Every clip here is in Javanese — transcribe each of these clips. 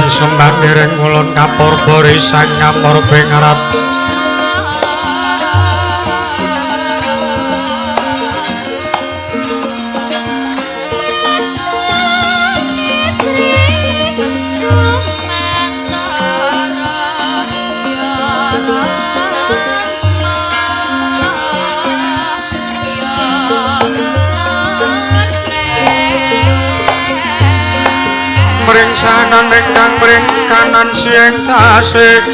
Ing sembah niring ulun kapur barisan ngamur pingarat. Mringsanan ingkang mring kanan siang tasih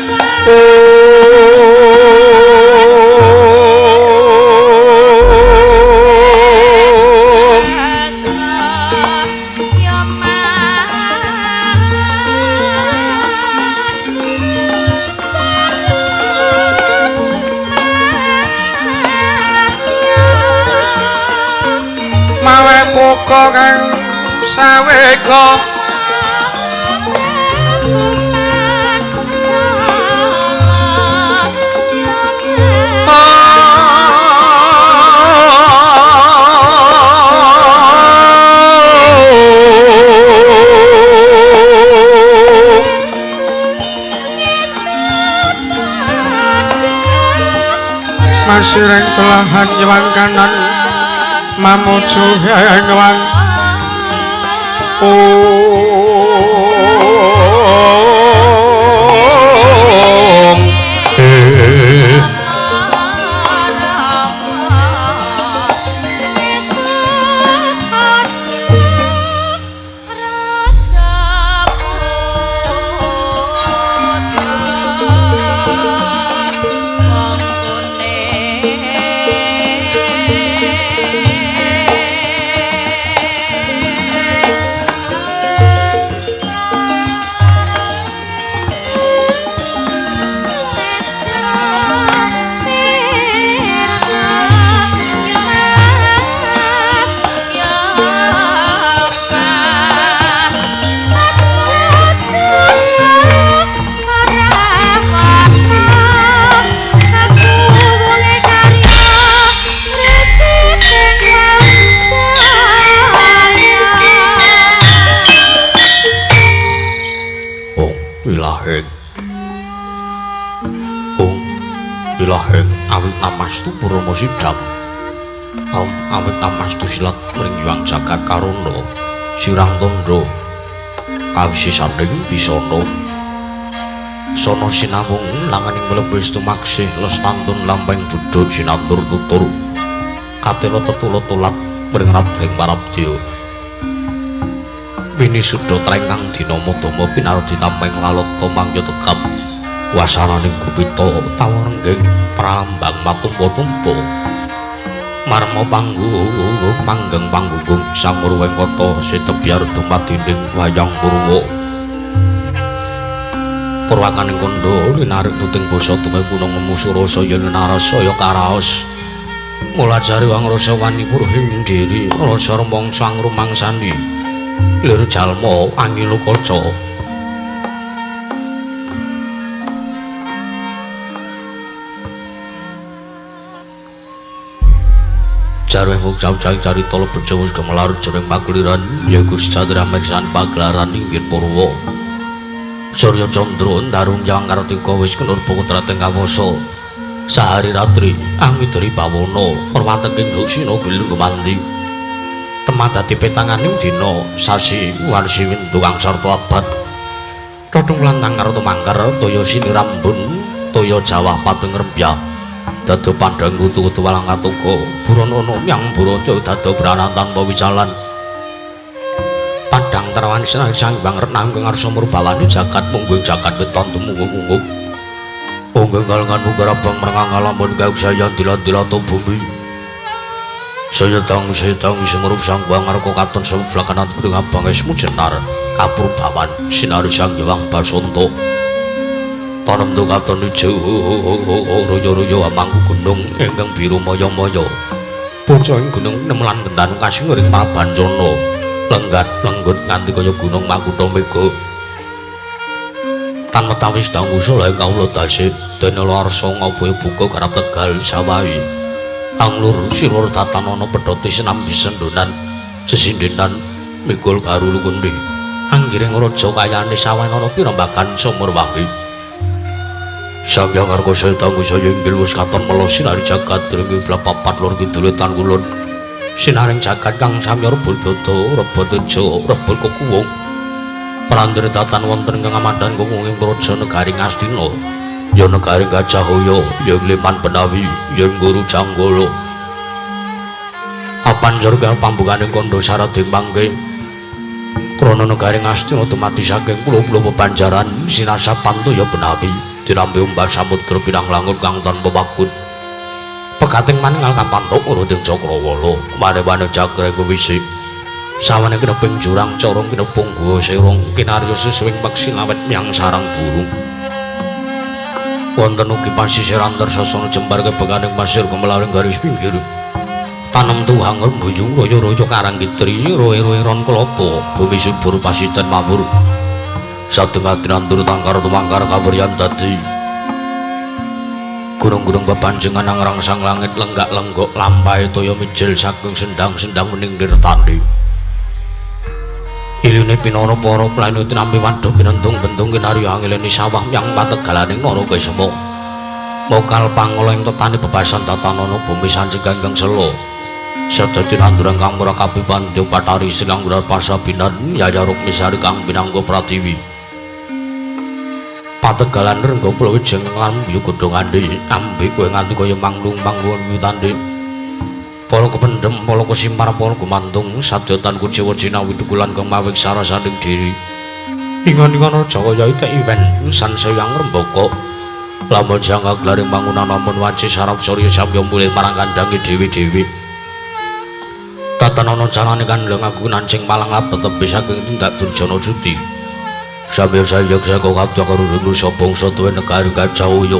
mawe puka kang sawega. Masireng telahan nyewang kanan mamuju nyewang. Sidam awit amastu silat mring Hyang Jagat Karana sirang tandha kawisisaning bisana sana sinawung langaning mlebes tumaksih lestantun lampeng budhun sinantur tutur katela tetula tulat mring Raden Parabdya winisuda trengkang dina madama pinardi tampeng lalata mangya tegap wasananing gupita tawa rengging pralambang matumpa-tumpa marma panggung manggeng panggung samur wengkata sitebyar dumadining wayang purwa purwakaning kandha linarik tuting basa tume punung musura saya narasaya karaos mulajari wangrasa wani purhing diri rasa rumangsa rumangsani lir jalma angilukaca. Jarwe wong jauh-jauh carita lebet Jawa gemelar jroning pageliran yaiku sejatine mirsan pagelaran inggih Purwa. Surya Candra ndarung Hyang Kartika wis kenur putrating kawasa. Sahari ratri angidri bawana perwatengking duksina gilir gumanti. Temah dadi petanganing dina sasi warsi windu kang sarta abad. Tothung lantang karo tumangkar toya sinirambun toya jawah pating rembyah. Dado pandang kutu-kutu walang katuka buronono yang buroco dado branan tanpa wicalan padang terawan sinari sang bang renang ngarsa murbawani jagat mungguing jagat weton tumunggung-unggung unggung galengan munggar abang merengang ngalamun gauk sayan dilat-dilat bumi saya tang semerup sang bang ngarko katon sebelakanat kuning abang esmu jenar kapur bawan sinari sang yewang basonto tanem tu katon ijo royo-royo amangku gunung ingkang biru moyo-moyo bocah ing gunung nemelan gendan kasing ring Prabancana lenggat lenggut nganti kaya gunung Makutha Mega tan metawis dangu saleh kawula dase dene larsa ngabaya buka garap Tegal sawahi anglur silur tatanana pedhote sinambi sendonan sesindenan mikul karo lukundi Anggiring raja kayane sawanana pirembagan sumur wangi. Sang Hyang Ngarkasa tanggu saya inggil wis katon mela sinari jagat ring papat lor kidul tan kulon. Sinaring jagat kang samya rebul bada rebut teja rebul kekuwung. Prandene datan wonten ing ngamandan kuwung ing praja negari Ngastina. Ya negari Gajahaya, ya Liman Benawi, ya Guru Janggala. Apanjur pambukaning kandha sarading mangke. Krana negari Ngastina dumadi saking pulo-pulo pebanjaran sinasa pantoya Benawi dinampi ombak samudra pinang langut kang tanpa wakut. Pekating manengal kapantuk uruting cakrawala, wane-wane jagreng wisik. Sawane kineping jurang corong kinepung guwa serong kinarya sesuwing peksi lawet miang sarang burung. Wonten ugi pasisir antar sasana jembar kebekaning pasir gumelaring garis pinggir. Tanem tuhang rembuyung royo-royo karang kitri roe-roe ron kelapa bumi subur pasiten mawur. Satengah tinandur tangkar tumangkar kawuryan dadi. Gunung-gunung bepanjengan ngrangsang langit lenggak-lenggok lampahe toya mijil saking sendang-sendang wening nirtani. Iline pinara para planu tinampi wadhuh pinentung-bentung kinarya angileni sawah yang pategalaning Narakesema. Mokal pangola ing tetani bebasan tatanana bumi sancing ganggang sela. Sadha tinanduran kang murakabi pandya Bathari sinanggular pasabinan Yaya Rukmisari kang pinangga pratiwi. Pategalan rengga pulo wijeng ngambi godhongane ambi kowe nganti kaya manglung-manglung wiwitane. Para kependhem, para kesimpar, para gumantung sadyatan kuciwa jinawi dukulan kang mawing sarasaning diri. Ingon-ingon raja kaya ite iwen sansaya ngrembaka. Lamun jangka glaring bangunan namun wanci sarap surya samya mulih marang kandhange dhewe-dhewe. Tatanana carane kandhang aku nancing malang labet tebih saking tindak durjana judi. Samya sayek saka kabeh karo nusa bangsa tuwe negari Gajahaya.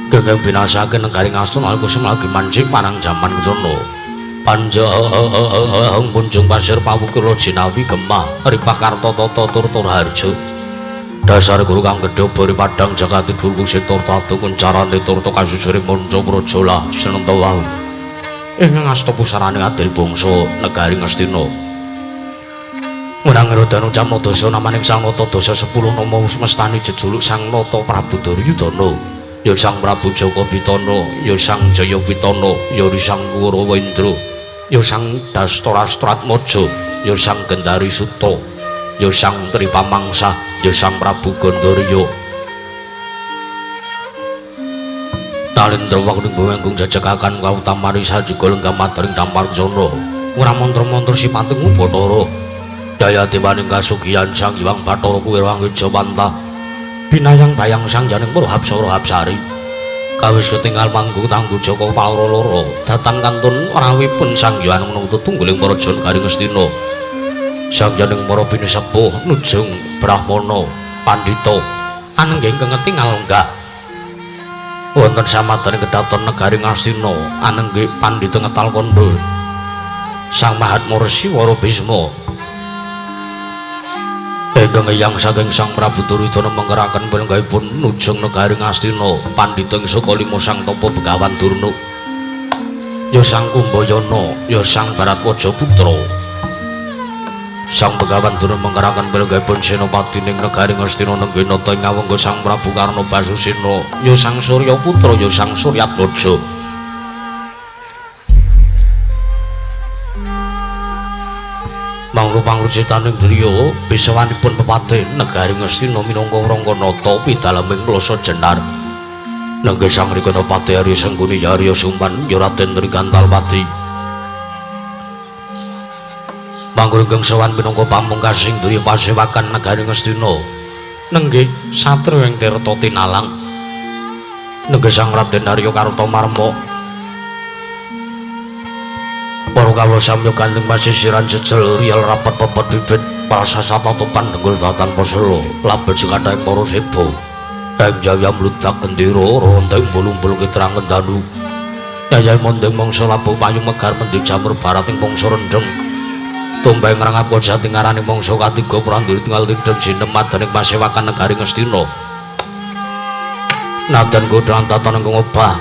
Gengeng binasake negari Ngastina kusum lagi mancing marang jaman kencana. Panjang punjung pasir pawukira jinawi gemah ripah karta tata turtur harja. Dasar guru kang gedhe bori padang jagat dhuwur sektor tatu kuncarane turta kasusure manca praja lah senenta wau. Ing ngasta pusarane adil bangsa negari Ngastina. Menang rodano camna dasa namaning Sang Nata dasa 10 nama mestani jejuluk Sang Nata Prabu Duryudana. Ya Sang Prabu Jaka Pitana, ya Sang Jaya Pitana, ya Sang Kurawendra, ya Sang Dastarastratmaja, ya Sang Gendari Suta, ya Sang Tripamangsa, ya Sang Prabu Gandarya. Nalendra wektu bumi jajagakan kautamani sajuga lenggah madaring dampar jana. Ora mantra-mantra sipating Bathara. Daya dewaning kasugihan Sang Hyang Bathara kuwi Wangijawanta. Binayang bayang sang janing para hapsara hapsari. Kawis ketinggal manggung tanggu Jaka Paloro loro. Datan kantun rawipun Sang Hyang nuntut tungguling para jon garing Ngastina. Sang janing para pinisepuh nujung brahmana pandhita anenggeng ketingal lenggah. Wonten samadhaning kedaton negari Ngastina anenggih pandhita ngetal kandha. Sang Mahatma Resi Wara Bisma. Ingkang eyang saking Sang Prabu Duryudana mengeraken penenggahipun nujung negari Ngastina pandhita ing saka lima Sang Tapa Begawan Durna. Ya Sang Kumbayana, ya Sang Baratwaja Putra. Sang Begawan Durna mengeraken penenggahipun senopati ning negari Ngastina nenggih nata ing awangga Sang Prabu Karna Basusena, ya Sang Surya Putra, ya Sang Suryatmaja. Manglu pangrucitaning driya bisawanipun pepate negari Ngastina minangka Rangkanata pidaleming Plasa Jenar. Nenggih Sang Rikanapati Arya Sengkuni ya Arya Suman ya Raden Trigantalpati. Manglu ingkang sowan minangka pamungkasing driya pasewakan negari Ngastina. Nenggih satriya ing Tirta Tinalang. Nenggih Sang Raden Arya Kartamarma. Para kawula samya gandeng pasisiran jejel riyal rapat pepet bibit prasasata topan dengkul datan pasela labet sekadhaing para seba ing jaya mludak gendera ronteng bulung-bulung kitrangen dalu yayai mondeng mangsa labuh payung megar mendhi jamur barating mangsa rendheng tumbang ngrangap jati ngarani mangsa katiga pranduri tinggal tidhem jinem madaning pasewakan negari Ngastina. Nadan godhang tatan ingkang obah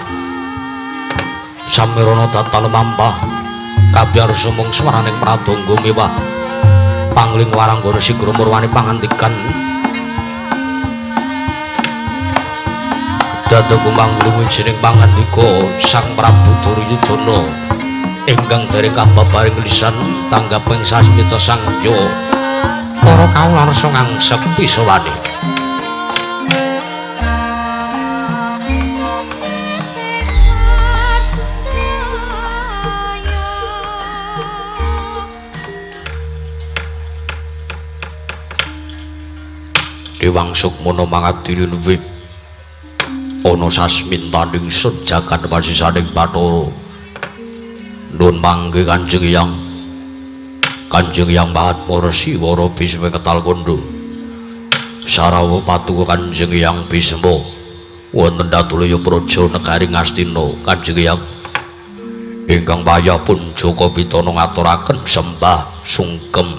samirana tata lumampah kabyar sumung swaraning pradangga mewah. Pangling waranggana sigra murwani pangantikan. Dados kumangling wijining pangandika Sang Prabu Duryudana ingkang dereng kababaring lisan tanggaping sasmita sangya para kawula rasa ngangsek pisawane. Dewang Sukmana mangadili luwih ana sasmintaning sun jagat wasisaning Bathara. Nun mangke Kanjeng Hyang. Kanjeng Hyang Mahatma Resi Wara Bisma ketal kandha. Sarawa patuko Kanjeng Hyang Bisma wonten Datulaya Praja negari Ngastina. Kanjeng Hyang ingkang wayah pun Jaka Pitana ngaturaken sembah sungkem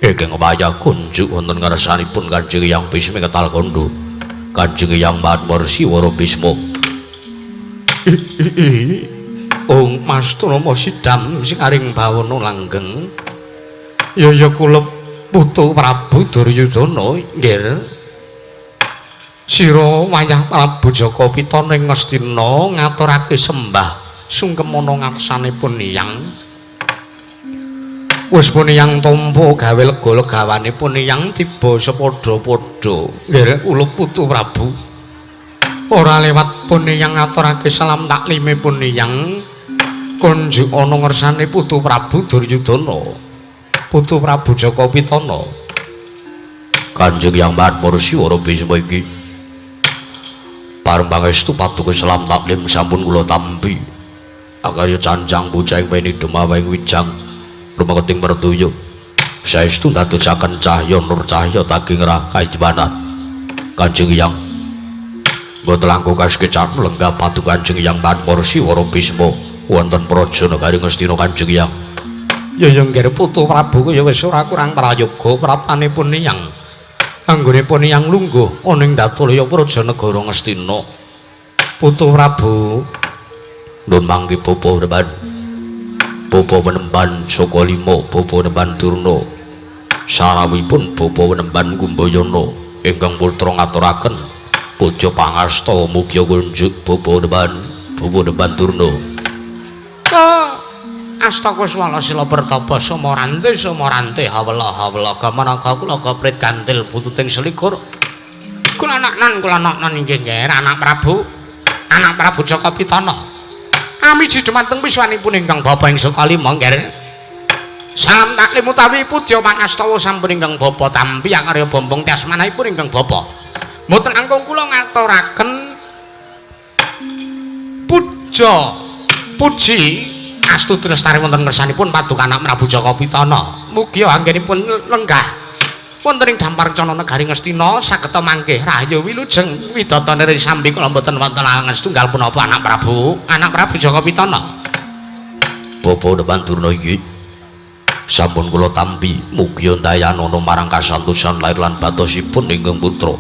ingkang wayah kunjuk wonten ngarsanipun Kanjeng Hyang Bisma ketal kandha. Kanjeng Hyang Mahatma Resi Wara Bisma. Ong Mas Tunama sidam sing aring bawana langgeng. Ya ya kula putu Prabu Duryudana nggih. Sira wayah Prabu Jaka Pitana ing Ngastina ngaturake sembah sungkem ana ngarsanipun Hyang. Wis pun Hyang tampa gawe lega legawanipun Hyang tiba sepadha-padha. Nggih kula putu Prabu. Ora lewat pun Hyang ngaturake salam taklimipun Hyang kunjuk ana ngersane putu Prabu Duryudana. Putu Prabu Jaka Pitana. Kanjeng Hyang Mahatma Resi Wara Bisma iki pareng pangestu paduka salam taklim sampun kula tampi. Akarya cancang bocah ing weni demawing wijang rumaketing pertuya. Saestu ndadosaken cahya nur cahya taging kajiwanan. Kanjeng Hyang mboten langkung kasekecan lenggah paduka Kanjeng Hyang Mahatma Resi Wara Bisma wonten praja negari Ngastina Kanjeng Hyang. Ya ya nggih putu Prabu ya wis ora kurang prayoga praptanipun Hyang. Anggonipun Hyang lungguh ana ing Datulaya Praja negara Ngastina. Putu Prabu nun mangke bapa reban. Bapa Wenemban Saka Lima, Bapa Wenemban Durna. Sarawipun Bapa Wenemban Kumbayana ingkang putra ngaturaken puja pangasta mugia kunjuk Bapa Wenemban, Bapa Wenemban Durna. Astakuswala sila pertapa sumarante sumarante hawela hawela gamanaka kula gaprit kantil pututing selikur. Kula naknan inggih nggih anak Prabu. Anak Prabu Jaka Pitana. Amiji dumateng piswanipun ingkang bapa ing saka lima nggih. Salam taklim utawi pudya pangastawa sampun ingkang bapa tampi akarya bombong tiasmanahipun ingkang bapa. Mboten langkung kula ngaturaken puja puji astuti lestari wonten ngersanipun paduka anak Prabu Jaka Pitana. Mugi anggenipun lenggah wonten ing Dampar Cana negari Ngastina sageta mangke rahayu wilujeng widatanire sambi kula mboten wonten alangan setunggal punapa anak Prabu Jaka Pitana. Bapa Depan Durna iki sampun kula tampi mugi ndayanana marang kasantosan lair lan batosipun ingkang putra.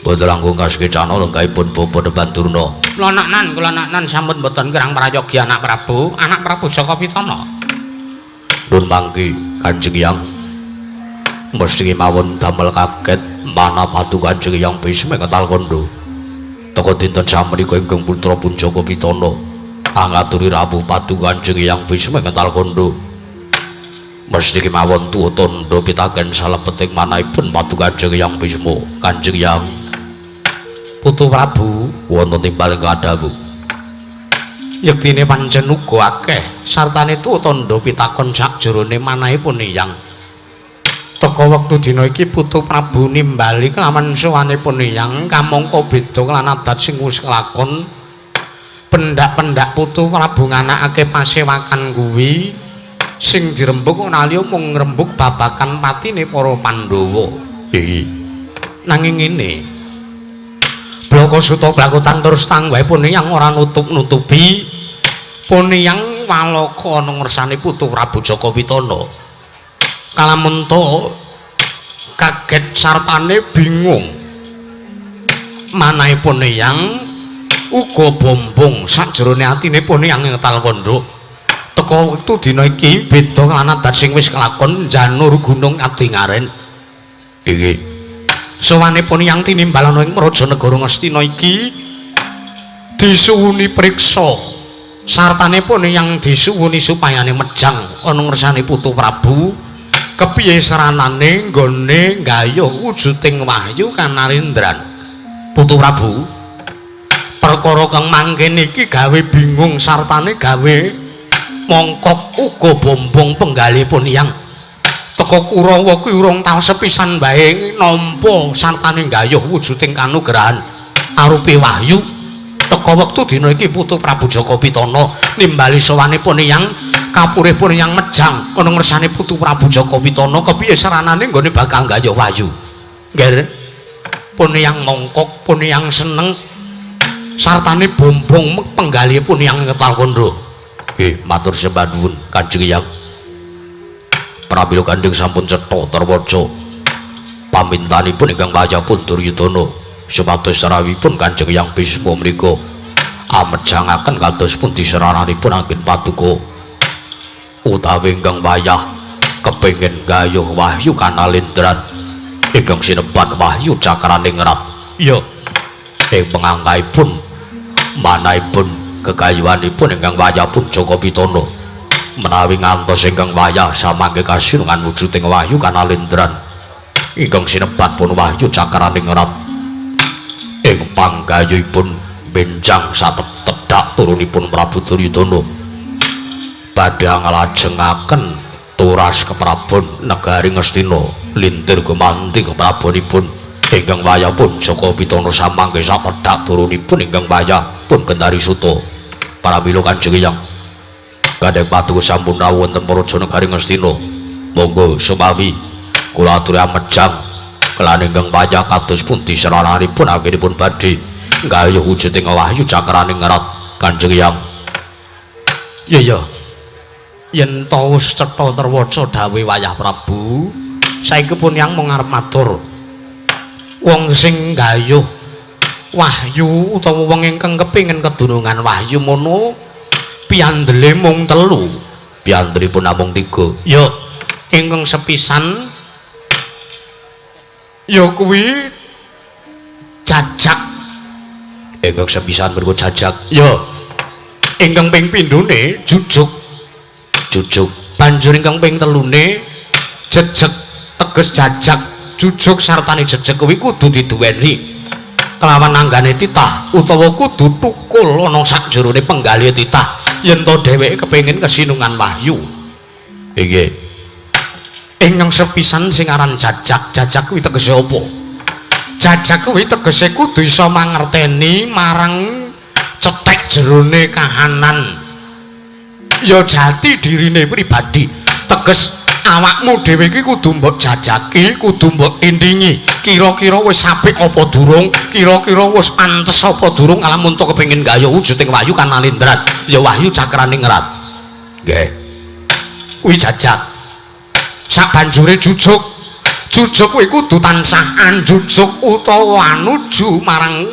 Mboten langkung kasekecana lenggahipun Bapa Depan Durna. Kula naknan sampun mboten kirang prayogi anak Prabu Jaka Pitana. Nun mangke Kanjeng Hyang mesti mawon damel kaget mana padu Kanjeng Hyang Bisma ketal kandha. Teka dinten samenika ingkang putra pun Jaka Pitana angaturi rawuh padu Kanjeng Hyang Bisma ketal kandha. Mesti kemawon tuwa tandha pitaken salebeting manahipun padu Kanjeng Hyang Bisma. Kanjeng Hyang Putu Prabu wonten timbal kadhawuh. Yektine pancen uga akeh sartane tuwa tandha pitakon sakjroning manahipun Hyang. Teka wektu dina iki Putu Prabu nimbali kelawan sowanipun Hyang kamangka beda lan adat sing wis kelakon. Pendak-pendak Putu Prabu nganakake pasewakan kuwi sing dirembug ora liya mung ngrembug babagan patine para Pandhawa. Nanging ngene Blaka Suta Blakutan terus tangguhipun Hyang ora nutup-nutupi pun Hyang walaka ana ngersane Putu Prabu Jaka Pitana. Kalamunta kaget sartane bingung. Manahipun Hyang uga bombong sakjroning atine pun Hyang ngetal kandha. Teka wektu dina iki beda lan adat sing wis kelakon janur gunung Adingaren. Iki sowanipun yang tinimbal ana ing Praja Negara Ngastina iki disuwuni priksa sartanipun yang disuwuni supayane mejang ana ngersane Putu Prabu kepiye seranane nggone nggayuh wujuding wahyu kanarendran. Putu Prabu, perkara kang mangkene iki gawe bingung sartane gawe mongkok uga bombong penggalipun yang teka Kurawa kuwi urung tau sepisan bae nampa sartane nggayuh wujuding kanugrahan arupi wahyu. Teka wektu dina iki Putu Prabu Jaka Pitana nimbali sowanipun yang kapuripun yang mejang ana ngersane Putu Prabu Jaka Pitana kepiye seranane nggone bakal nggayuh wahyu. Nggih, pun yang mongkok, pun yang seneng sartane bombong penggalipun yang ngetal kandha. Nggih, matur sembah nuwun Kanjeng Hyang. Pramila gandeng sampun cetha terwaca pamintanipun ingkang wayahipun Duryudana supados sarawipun Kanjeng Hyang Bisma menika amejangaken kados pundi serananipun anggen paduka utawi ingkang wayah kepengin gayuh wahyu kanalendran ingkang sinebat wahyu cakraningrat. Iya, ing pengangkaipun manahipun gegayuhanipun ingkang wayahipun Jaka Pitana menawi ngantos ingkang wayah samangke kasinungan wujuding wahyu kanalendran ingkang sinebat pun wahyu cakraningrat ing panggayuhipun benjang satedhak turunipun Prabu Duryudana badhe nglajengaken turas keprabon negari Ngastina lintir gumanti keprabonipun ingkang wayahipun Jaka Pitana samangke satedhak turunipun ingkang wayah pun Gendari Suta. Pramila Kanjeng Hyang gandeng paduka sampun rawuh wonten Praja Negari Ngastina. Monggo sumawi kula aturi amejang kelan ingkang wayah kados pundi serananipun anggenipun badhe nggayuh wujuding wahyu cakraningrat Kanjeng Hyang. Iya iya, yen to wis cetha terwaca dawuhe wayah Prabu, saiki pun yang mung arep matur. Wong sing nggayuh wahyu utawa wong ingkang kepengin kedunungan wahyu mono piyandele mung telu. Piyandelipun namung tiga. Ya, ingkang sepisan ya kuwi jajak. Ingkang sepisan mergo jajak. Ya, ingkang ping pindhone jujuk. Jujuk. Banjur ingkang ping telune jejeg, teges jajak, jujuk sartane jejeg kuwi kudu diduweni kelawan anggane titah utawa kudu tukul ana sakjerone penggalih titah yen to dheweke kepengin kesinungan wahyu. Inggih. Ingkang sepisan sing aran jajak, jajak kuwi tegese apa? Jajak kuwi tegese kudu iso mangerteni marang cetek jerone kahanan ya jati dirine pribadi. Teges awakmu dhewe iki kudu mbok jajaki, kudu mbok tindingi. Kira-kira wis apik apa durung, kira-kira wis pantes apa durung lamun to kepengin gayuh wujuding wahyu kanalendran, ya wahyu cakraningrat. Nggih. Kuwi jajak. Sabanjure jujuk. Jujuk kuwi kudu tansah anjujuk utawa anuju marang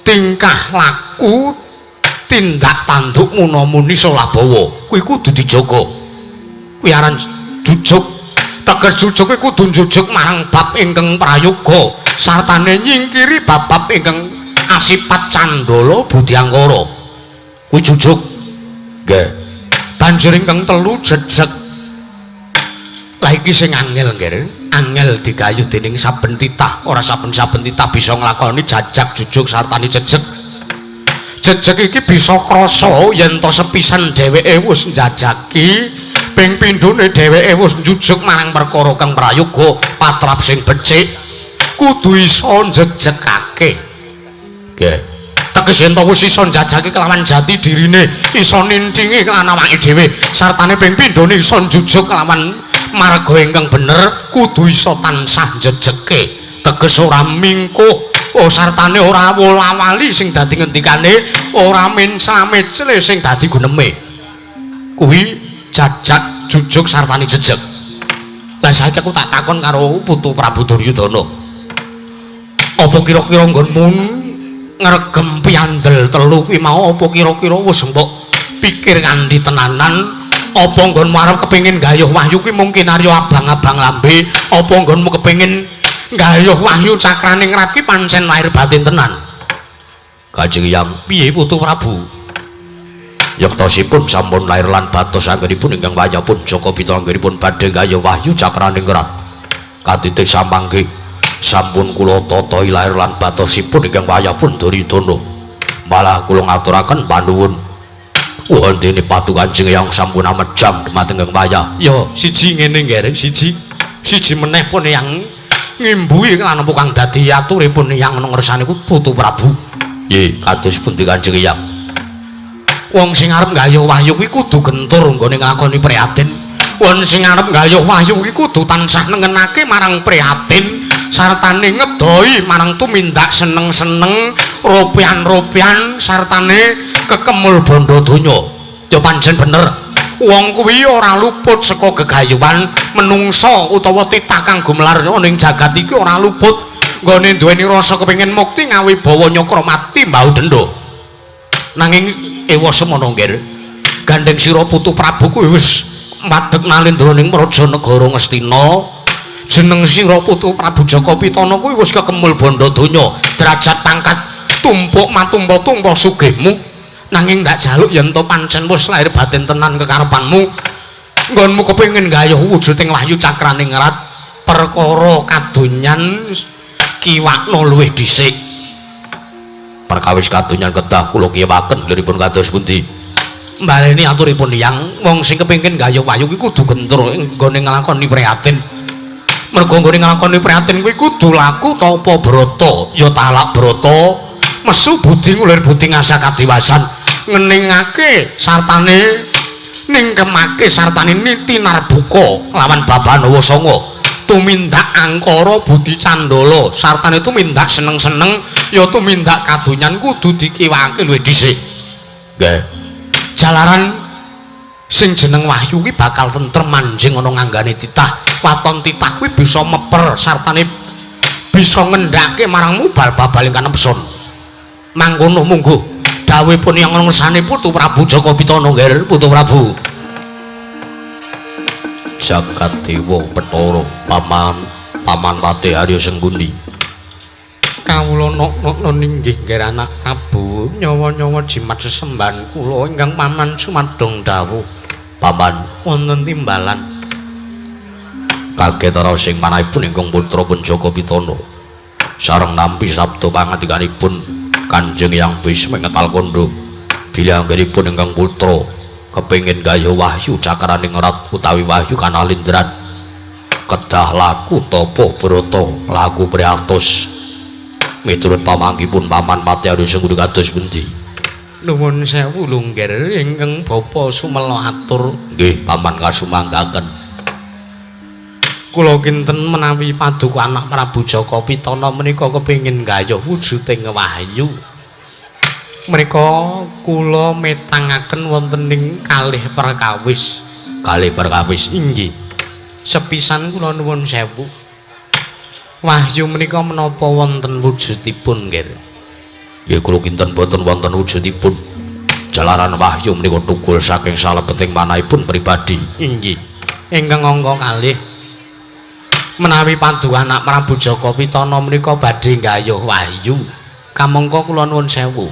tingkah laku tindak tanduk munamuni solabawa. Kuwi kudu dijaga. Kuwi aran jujuk. Teges jujuk kuwi kudu njujuk marang bab ingkang prayoga sartane nyingkiri bab-bab ingkang asipat candala budyangkara. Kuwi jujuk. Nggih. Banjur ingkang telu jejeg. Lah iki sing angel nggih, angel digayuh dening saben titah, ora saben-saben titah bisa nglakoni jajak jujuk sartane jejeg. Jejeg iki bisa krasa yen to sepisan dheweke wis njajaki, ping pindhone dheweke wis njujuk marang perkara kang prayoga patrap sing becik, kudu iso njejegake. Nggih. Teges yen to wis iso njajaki kelawan jati dirine, iso nintingi kelan awake dhewe, sartane ping pindhone iso njujuk kelawan marga ingkang bener, kudu iso tansah njejegke. Teges ora mingkuh, oh sartane ora wola-wali sing dadi ngendikane, ora mencla-mecle sing dadi guneme. Kuwi jajak jujuk sartane jejeg. Lah saiki aku tak takon karo Putu Prabu Duryudana. Apa kira-kira nggonmu ngregem piyandel telu kuwi mau apa kira-kira wis mbok Pikir kanthi tenanan, apa nggonmu arep kepengin gayuh wahyu kuwi mungkin arya abang-abang lambe, apa nggonmu kepengin gayuh wahyu cakraning rat kuwi pancen lahir batin tenan. Kanjeng Hyang, piye Putu Prabu? Yektosipun sampun lair lan batos anggenipun ingkang wayahipun Jaka Pitana anggenipun badhe gayuh wahyu cakraning rat. Katitik samangke sampun kula tata lair lan batosipun ingkang wayahipun Duryudana. Malah kula ngaturaken panuwun. Wondene patu Kanjeng Hyang sampun amejam dumateng ingkang wayah. Ya, siji ngene nggih, siji. Siji meneh pun yang ngimbuhi lan apa kang dadi aturipun yang ngersane ku Putu Prabu. Nggih, kados pundi Kanjeng Hyang? Wong sing arep nggayuh wahyu kuwi kudu gentur nggone nglakoni prihatin. Wong sing arep nggayuh wahyu kuwi kudu tansah nengenake marang prihatin sartane ngedoi marang tumindak seneng-seneng, ropian-ropian sartane kekemul bondo donya. Ya pancen bener. Wong kuwi ora luput saka gegayuhan menungsa utawa titah kang gumelar ana ing jagat iki ora luput nggone duweni rasa kepengin mukti ngawibawa nyakra mati mbau denda. Nanging ewa semono nggir, gandeng sira Putu Prabu kuwi wis madeg nalindra ning praja negara Ngastina. Jeneng sira Putu Prabu Jaka Pitana kuwi wis kekemul bondo donya, derajat pangkat tumpuk matumpa-tumpa sugihmu. Nanging ndak jaluk yen to pancen wis lahir batin tenan kekarepanmu, nggonmu kepengin gayuh wujuding wahyu cakraning rat, perkara kadonyan kiwakna luwih dhisik. Perkawis kadonyan kedah kula kiwaken liripun kados pundi? Mbaleni aturipun Hyang, wong sing kepengin gayuh wahyu kuwi kudu gentur nggone nglakoni prihatin. Mergo nggone nglakoni prihatin kuwi kudu laku tapa brata, ya talak brata, mesu budi ngulir budi ngasah kadiwasan, ngeningake sartane ningkemake sartane niti narbuka lawan babanawa sanga. Tumindak angkara budi candala sartane tumindak seneng-seneng ya tumindak kadonyan kudu dikiwake luwih dhisik. Nggih. Jalaran sing jeneng wahyu kuwi bakal tentrem manjing ana nganggane titah. Waton titah kuwi bisa meper sartane bisa ngendhake marang mubal babal ingkang nepsun. Mangkono mungguh dawuhipun yang ngersane Putu Prabu Jaka Pitana nggih Putu Prabu. Jagat Dewa Bathara Paman Paman Patih Arya Sengkuni. Kawula nok-nokno ninggih nggih anak Prabu, nyawa-nyawa jimat sesembahan kula ingkang paman sumadong dawuh. Paman wonten timbalan. Kaget ora sing manahipun ingkang putra pun Jaka Pitana. Sareng nampi sabda pangandikanipun Kanjeng Hyang Bisma ngetal kandha bilih anggenipun ingkang putra kepengin gayuh wahyu cakraning rat utawi wahyu kanalindran kedah laku tapa brata laku priatos. Miturut pamanggipun Paman Patih Arya Sengkuni kados pundi? Nuwun sewu lho nggih ingkang bapa sumela atur. Nggih paman kasumanggaken. Kula kinten menawi paduka anak Prabu Jaka Pitana menika kepengin gayuh wujuding wahyu. Menika kula metangaken wonten ing kalih perkawis. Kalih perkawis inggih. Sepisan kula nuwun sewu. Wahyu menika menapa wonten wujudipun nggih? Nggih kula kinten boten wonten wujudipun. Jalaran wahyu menika tukul saking salebeting manahipun pribadi. Inggih. Ingkang angka kalih menawi paduka anak Prabu Jaka Pitana menika badhe nggayuh wahyu. Kamangka kula nuwun sewu.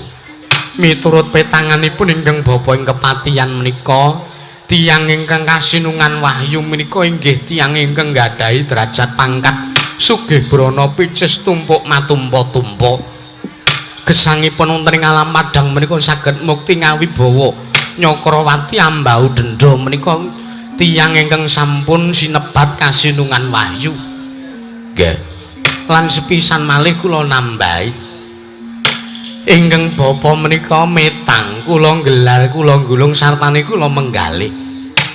Miturut petanganipun ingkang bapa ing kepatihan menika, tiyang ingkang kasinungan wahyu menika inggih tiyang ingkang nggadahi derajat pangkat sugih brana picis tumpuk matumpa-tumpa. Gesangipun wonten ing alam padhang menika saged mukti ngawibawa Nyakrawati ambau dendha menika tiyang ingkang sampun sinebat kasinungan wahyu. Nggih. Lan sepisan malih kula nambahi ingkang bapa menika metang kula nggelar kula nggulung sartane kula menggalih.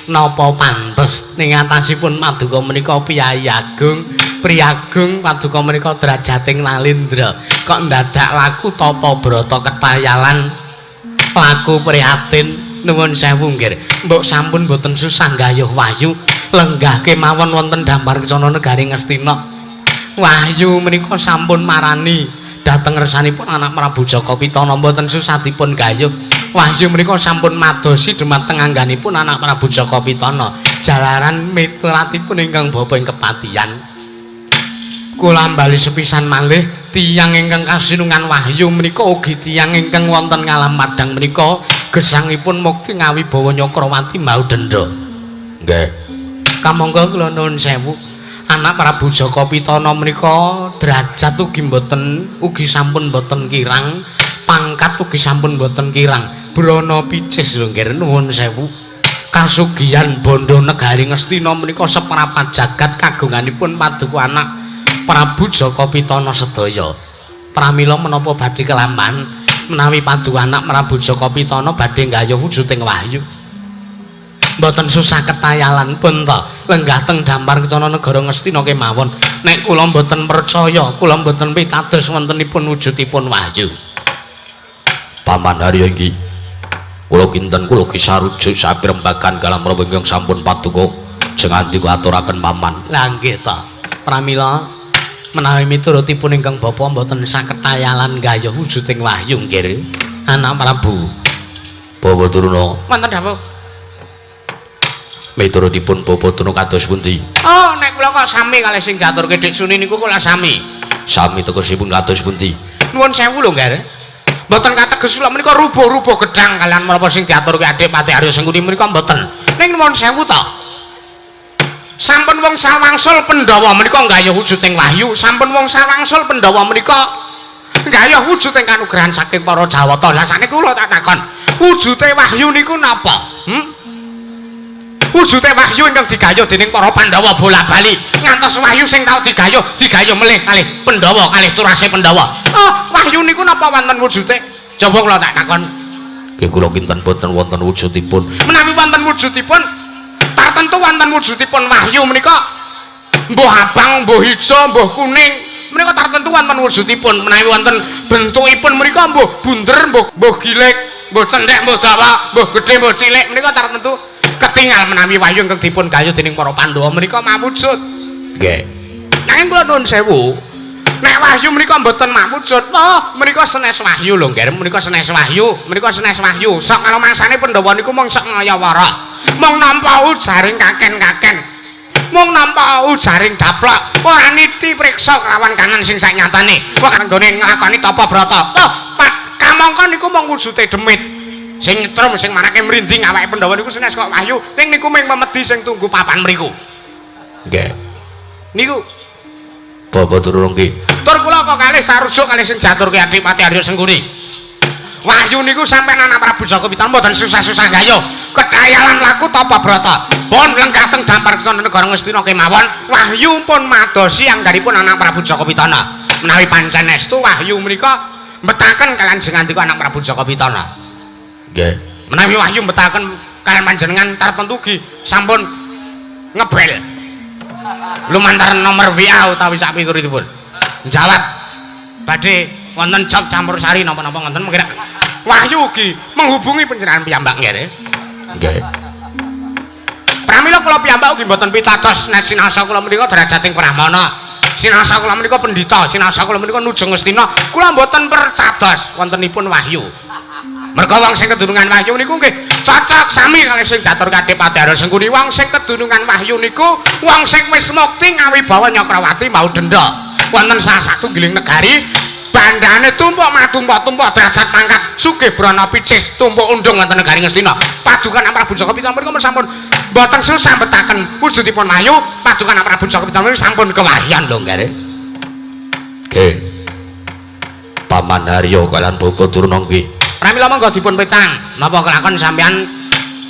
Napa pantes ning atasipun paduka menika piyayi agung, priyagung paduka menika derajating nalindra kok ndadak laku tapa brata ketayalan laku prihatin. Nuwun sewu nggih, mbok sampun boten susah nggayuh wahyu, lenggah kemawon wonten Dampar Kencana negari Ngastina. Wahyu menika sampun marani dhateng ngersanipun anak Prabu Jaka Pitana, mboten susah dipun gayuh. Wahyu menika sampun madosi dumateng angganipun anak Prabu Jaka Pitana jalaran mituratipun ingkang bapa ing kepatihan. Kula ambali sepisan malih tiyang ingkang kasinungan wahyu menika ugi tiyang ingkang wonten ngalam padhang menika gesangipun mukti ngawibawa Nyakrawati mbau dendha. Nggih. Kamangka kula nuwun sewu, anak Prabu Jaka Pitana menika derajat ugi mboten, ugi sampun mboten kirang, pangkat ugi sampun mboten kirang. Brana picis lho nggih, nuwun sewu. Kasugihan bondo negari Ngastina menika seprapat jagat kagunganipun paduka anak Prabu Jaka Pitana sedaya. Pramila menapa badhe kelampan menawi paduka anak Prabu Jaka Pitana badhe nggayuh wujuding wahyu. Mboten susah ketayalan pun to lenggah teng dampar kencana negara Ngastina kemawon. Nek kula mboten percaya, kula mboten pitados wontenipun wujudipun wahyu. Paman Haryo inggih kula kinten kula kisarujuk sapirembagan galam menapa ingkang sampun paduka jengandika aturaken paman. Lah nggih to. Pramila menawi miturutipun ingkang bapa mboten saketayalan gayuh wujuding wahyu nggih anak Prabu Bawa Durna. Wonten dawuh. Miturutipun Bawa Durna kados pundi? Oh, nek kula kok sami kalih sing diaturke Dik Suni niku kula sami. Sami tegesipun kados pundi? Nuwun sewu lho nggih. Mboten kateges kula menika rubuh-rubuh gedang kalian menapa sing diaturke Adik Patih Arya Sengkuni menika mboten. Ning nuwun sewu to. Sampun wong sawangsul Pandhawa menika nggayuh wujuding wahyu, sampun wong sawangsul Pandhawa menika nggayuh wujuding kanugrahan saking para Jawata. Lah sakniki kula tak takon, wujude wahyu niku napa? Wujude wahyu ingkang digayuh dening para Pandhawa bola-bali ngantos wahyu sing tau digayuh digayuh melih kalih Pandhawa kalih turase Pandhawa. Oh, wahyu niku napa wonten wujude? Coba kula tak takon. Nggih kula kinten boten wonten wujudipun. Menawi wonten wujudipun, tartentu wonten wujudipun wahyu menika mbuh abang, mbuh ijo, mbuh kuning, menika tartentu wonten wujudipun. Menawi wonten bentukipun menika mbuh bunder, mbuh gilik, mbuh cendhek, mbuh dawa, mbuh gedhe, mbuh cilik, menika tartentu ketingal menawi wahyu ingkang dipun gayuh dening para Pandhawa menika mawujud. Nggih. Nanging kula nuwun sewu, nek wahyu menika mboten mawujud, oh menika senes wahyu lho nggih, menika senes wahyu, menika senes wahyu. Sok karo mangsane Pandhawa niku mung sok ngayawara. Mung nampa ujaring kaken-kaken. Mung nampa ujaring daplok, ora niti priksa kelawan kanan sing saknyatane. Wah kanggone nglakoni tapa brata. Oh, Pak, kamangka niku mung wujude demit. Sing nyetrum sing marake mrinding awake Pandhawa niku senes kok wahyu, ning niku mung memedi sing tunggu papan mriku. Nggih. Niku Bawa Durna nggih. Tur kula kok kalih sarujuk kalih sing diaturke Adipati Arya Sengkuni. Wahyu niku sampeyan anak Prabu Jaka Pitana mboten susah-susah gayuh. Kekayalan laku tapa brata. Pun lenggah teng dampar kencana negara Ngastina kemawon, wahyu pun madosi anggaripun anak Prabu Jaka Pitana. Menawi pancen estu wahyu menika mbetaken kalian jengandika anak Prabu Jaka Pitana. Nggih. Menawi wahyu mbetaken kalian panjenengan tartentu ugi sampun ngebel. Lumantar nomor WA utawi sak pituritipun. Jawab badhe wonten job campur sari napa-napa ngoten mungkin wahyu ugi menghubungi panjenengan piyambak nggih. Nggih. Pramila kula piyambak ugi mboten pitados nek sinasa kula menika derajating brahmana. Sinasa kula menika pendhita, sinasa kula menika nujung Ngastina. Kula mboten percados wontenipun wahyu. Merga wong sing kedunungan wahyu niku nggih cocok sami kalih sing diatur Adipati Arya Sengkuni. Wong sing kedunungan wahyu niku wong sing wis mukti ngawibawa Nyakrawati mau denda. Wonten salah satunggiling negari bandane tumpuk matumpuk-tumpuk derajat pangkat sugih brana picis tumpuk undung wonten negari Ngastina. Padukan Prabu Jaka Pitana menika sampun mboten susah mbetaken wujudipun wahyu. Padukan Prabu Jaka Pitana sampun kewahyan lho nggih. Nggih. Paman Haryo kalian Bawa Durna nggih. Pramila monggo dipun petang napa kelakon sampeyan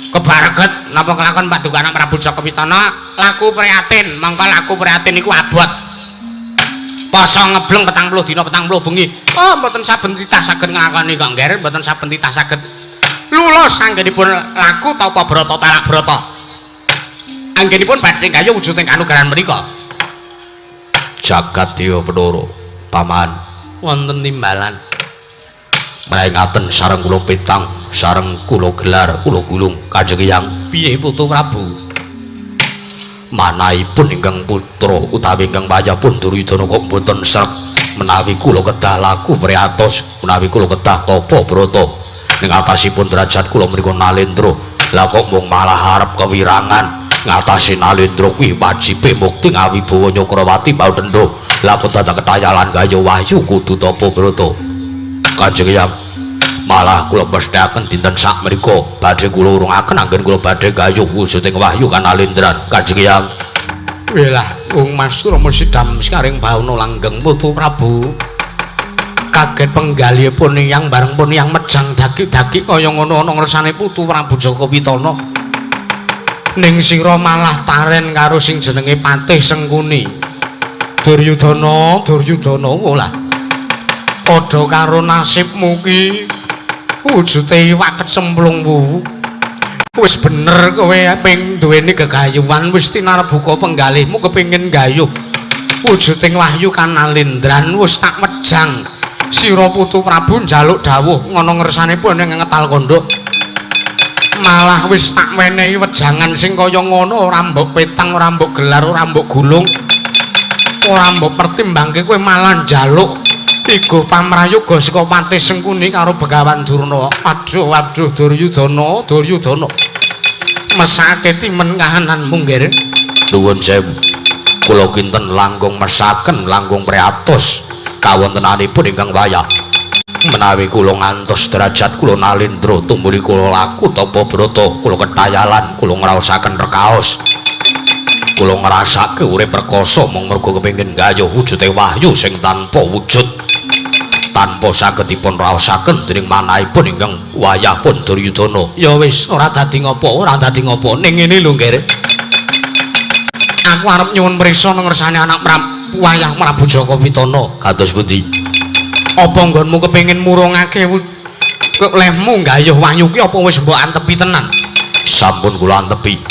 kebareget napa kelakon paduka Prabu Jaka Pitana laku prihatin mongko laku prihatin niku abot poso ngebleng 40 dina 40 bengi. Oh mboten saben titah saged nglakoni kok nggih, mboten saben titah saged lulus anggenipun laku tapa brata talak brata anggenipun badhe gayuh wujuding kanugrahan menika. Jagat Dewa Bathara paman wonten timbalan menawi ngaten sareng kula petang sareng kula gelar kula gulung Kanjeng Hyang. Piye putu Prabu? Manahipun ingkang putra utawi ingkang payahpun Duryudana kok mboten sreg menawi kula kedah laku priatos menawi kula kedah tapa brata. Ning atasipun derajat kula menika Nalendra. Lah kok mung malah arep kewirangan ngatasi Nalendra kuwi wajibe mukti ngawibawa Nyakrawati Bautendha. Lah kok dadak ketayalan gayuh wahyu kudu tapa brata. Kanjeng Hyang, malah kula mesthekaken dinten sakmenika badhe kula urungaken anggen kula badhe gayuh wujuding wahyu kanalendran. Kanjeng Hyang. Welah, wong Mas Rama sidam sekaring bawana langgeng putu Prabu. Kaget penggalihipun yang bareng pun yang mejang dagik-dagik kaya ngono ana ngersane putu Prabu Jaka Pitana. Ning sira malah taren karo sing jenenge Patih Sengkuni. Duryudana, Duryudana olah. Padha karo nasibmu ki wujude iwak kecemplung wuwu. Wis bener kowe ping duweni gegayuhan wis tinarbuka penggalihmu kepengin gayuh wujuding wahyu kanalendran wis tak mejang. Sira putu Prabu njaluk dawuh ngono ngersane pun ning ngetal kondok. Malah wis tak wenehi wejangan sing kaya ngono ora mbok petang, ora mbok gelar, ora mbok gulung, ora mbok pertimbangke, kowe malah njaluk igo pamrayoga saka Patih Sengkuni karo Begawan Durna. Aduh aduh Duryudana, Duryudana. Mesake timen kahananmu nggih. Nuwun sewu. Kula kinten langkung mesaken, langkung priatos kawontenanipun ingkang wayah. Menawi kula ngantos derajat kula Nalendra tumuli kula laku tapa brata, kula ketayalan, kula ngraosaken rekaos. Kula ngrasake urip rekoso mung merga kepengin gayuh wujude wahyu sing tanpa wujud. Tanpa saged dipun raosaken dening manahipun ingkang wayah pun Duryudana. Ya wis, ora dadi ngopo, ora dadi ngopo. Ning ngene lho, Nggih. Aku arep nyuwun priksa nang ngersane anak wayah Prabu Jaka Pitana. Kados pundi? Apa nggonmu kepengin murungake lehmu gayuh wahyu ki apa wis mbok antepi tenan? Sampun kula antepi.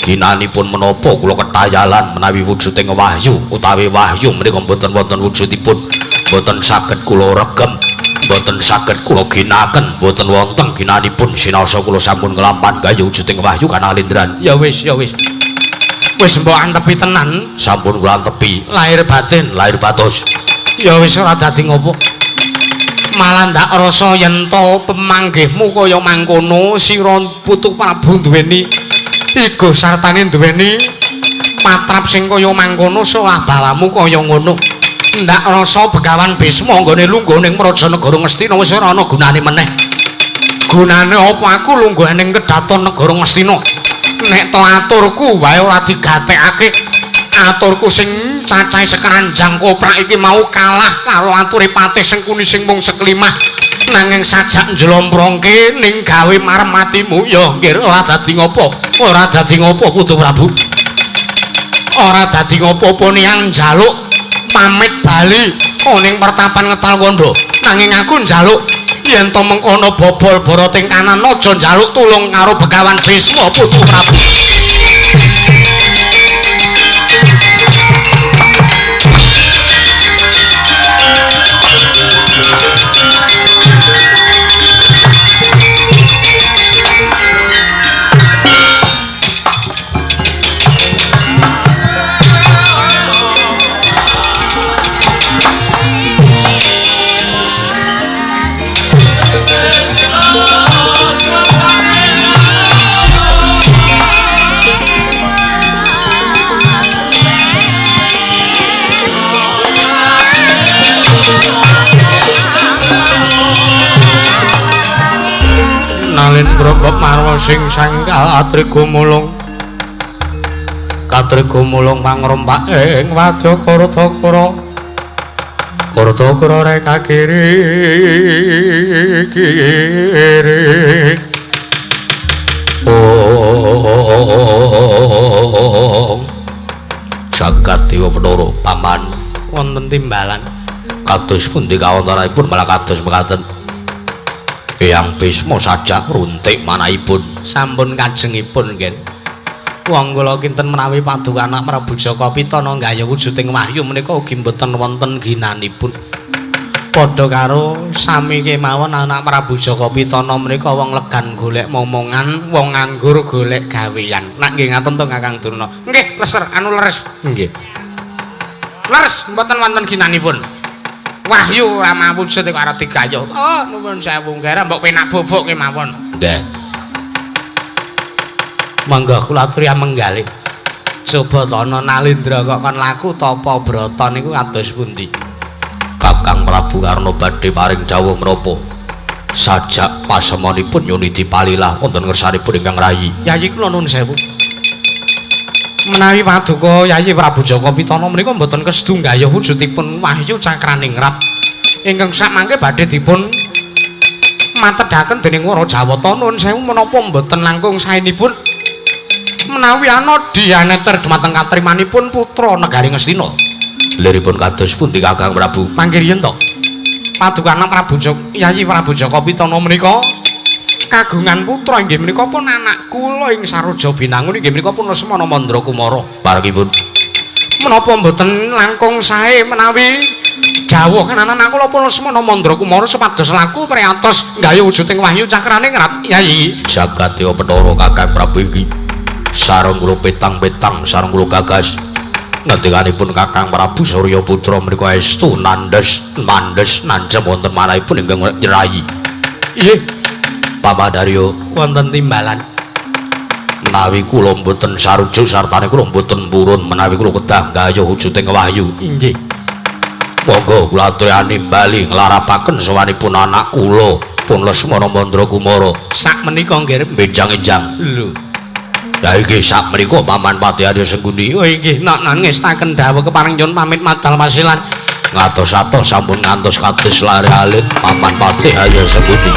Ginanipun menapa kula ketayalan menawi wujuding wahyu utawi wahyu menika mboten wonten wujudipun, mboten saged kula regem, mboten saged kula ginaken, mboten wonten ginanipun sinaosa kula sampun nglampahan gayuh wujuding wahyu kanalendran. Ya wis, ya wis. Wis mbok antepi tenan? Sampun kula antepi. Lahir batin, lahir batos. Ya wis ora dadi ngopo. Malah ndak rasa yen to pemanggihmu kaya mangkono sira putu Prabu duweni igo sartane duweni patrap sing kaya mangkono solah bawamu kaya ngono. Ndak rasa Begawan Bisma nggone lungguh ning Praja Negara Ngastina wis ora ana gunane meneh. Gunane apa aku lungguh ning kedaton Negara Ngastina? Nek to aturku wae ora digatekake. Aturku sing cacahe sekeranjang koprak iki mau kalah karo ature Patih Sengkuni sing mung seklimah. Nanging sajak njlomprongke ning gawe marem atimu ya nggih ora dadi ngopo. Ora dadi ngopo Putu Prabu. Ora dadi ngopo-opo niyang njaluk pamit bali ning pertapan Ngetal Kandha. Nanging aku njaluk yen to mengkono bobol boroting kanan aja njaluk tulung karo Begawan Bisma Putu Prabu. Nalendra marwa sing sangkal atrigumulung katrigumulung pangrompak ing wadya Kartakara Kartakara reka kiri kiri. Oh jagat dewa Bathara paman wonten timbalan kados pundi kawontenanipun malah kados mekaten. Eyang Bisma sajak runtik manahipun sampun kajengipun nggih. Wong kula kinten menawi paduka anak Prabu Jaka Pitana nggayuh wujuding wahyu menika ugi mboten wonten ginanipun. Padha karo sami kemawon anak Prabu Jaka Pitana menika wong legan golek momongan, wong nganggur golek gawean. Nak nggih ngaten to Kakang Durna? Nggih, leser anu leres. Nggih. Leres mboten wonten ginanipun. Wahyu ora mawujud kok arep digayuh. Oh, nuwun sewu nggih, mbok penak bobok kemawon. Nggih. Monggo kula aturi menggalih. Coba tana Nalindra kok kon laku tapa brata niku kados pundi? Kakang Prabu Karna badhe paring dawuh menapa? Sajak pasemonipun nyuniti palilah wonten ngersanipun ingkang rayi. Yayi kula nuwun sewu. Menawi paduka Yayi Prabu Jaka Pitana menika mboten kesedu nggayuh wujudipun Wahyu Cakraningrat ingkang sakmangke badhe dipun matedhaken dening Wara Jawata. Nuwun sewu menapa mboten langkung saenipun menawi ana dianeter dumateng katrimanipun putra negari Ngastina. Liripun kados pundi Kakang Prabu? Mangke riyen to. Paduka anak Prabu Jaka Yayi Prabu Jaka Pitana menika kagungan putra inggih menika pun anak kula ing Saroja Binangun inggih menika pun Lesmana Mandra Kumara. Parengipun menapa mboten langkung sae menawi dawuh anak kula pun Lesmana Mandra Kumara supados laku priyatos nggayuh wujuding Wahyu Cakraningrat. Yayi jagate Bathara Kakang Prabu iki sareng kula petang-petang sareng kula gagas. Ngendikanipun Kakang Prabu Surya Putra menika estu nandhes mandhes nanjem wonten manahipun ingkang nyerayi. Nggih. Pamandarya wonten timbalan menawi kula mboten sarujuk sartane kula mboten purun menawi kula kedah nggayuh wujuding wahyu. Inggih. Monggo kula aturani bali nglarapaken sowanipun anak kula pun Lesmana Mandra Kumara. Sak menika nggih benjang-enjang. Lho. Ya iki sak menika Paman Patih Arya Sengkuni. Oh inggih, nak ngestaken dawuh kepareng nyuwun pamit madal wasilan. Ngatos-atos sampun ngantos kados lare alit Paman Patih Arya Sengkuni.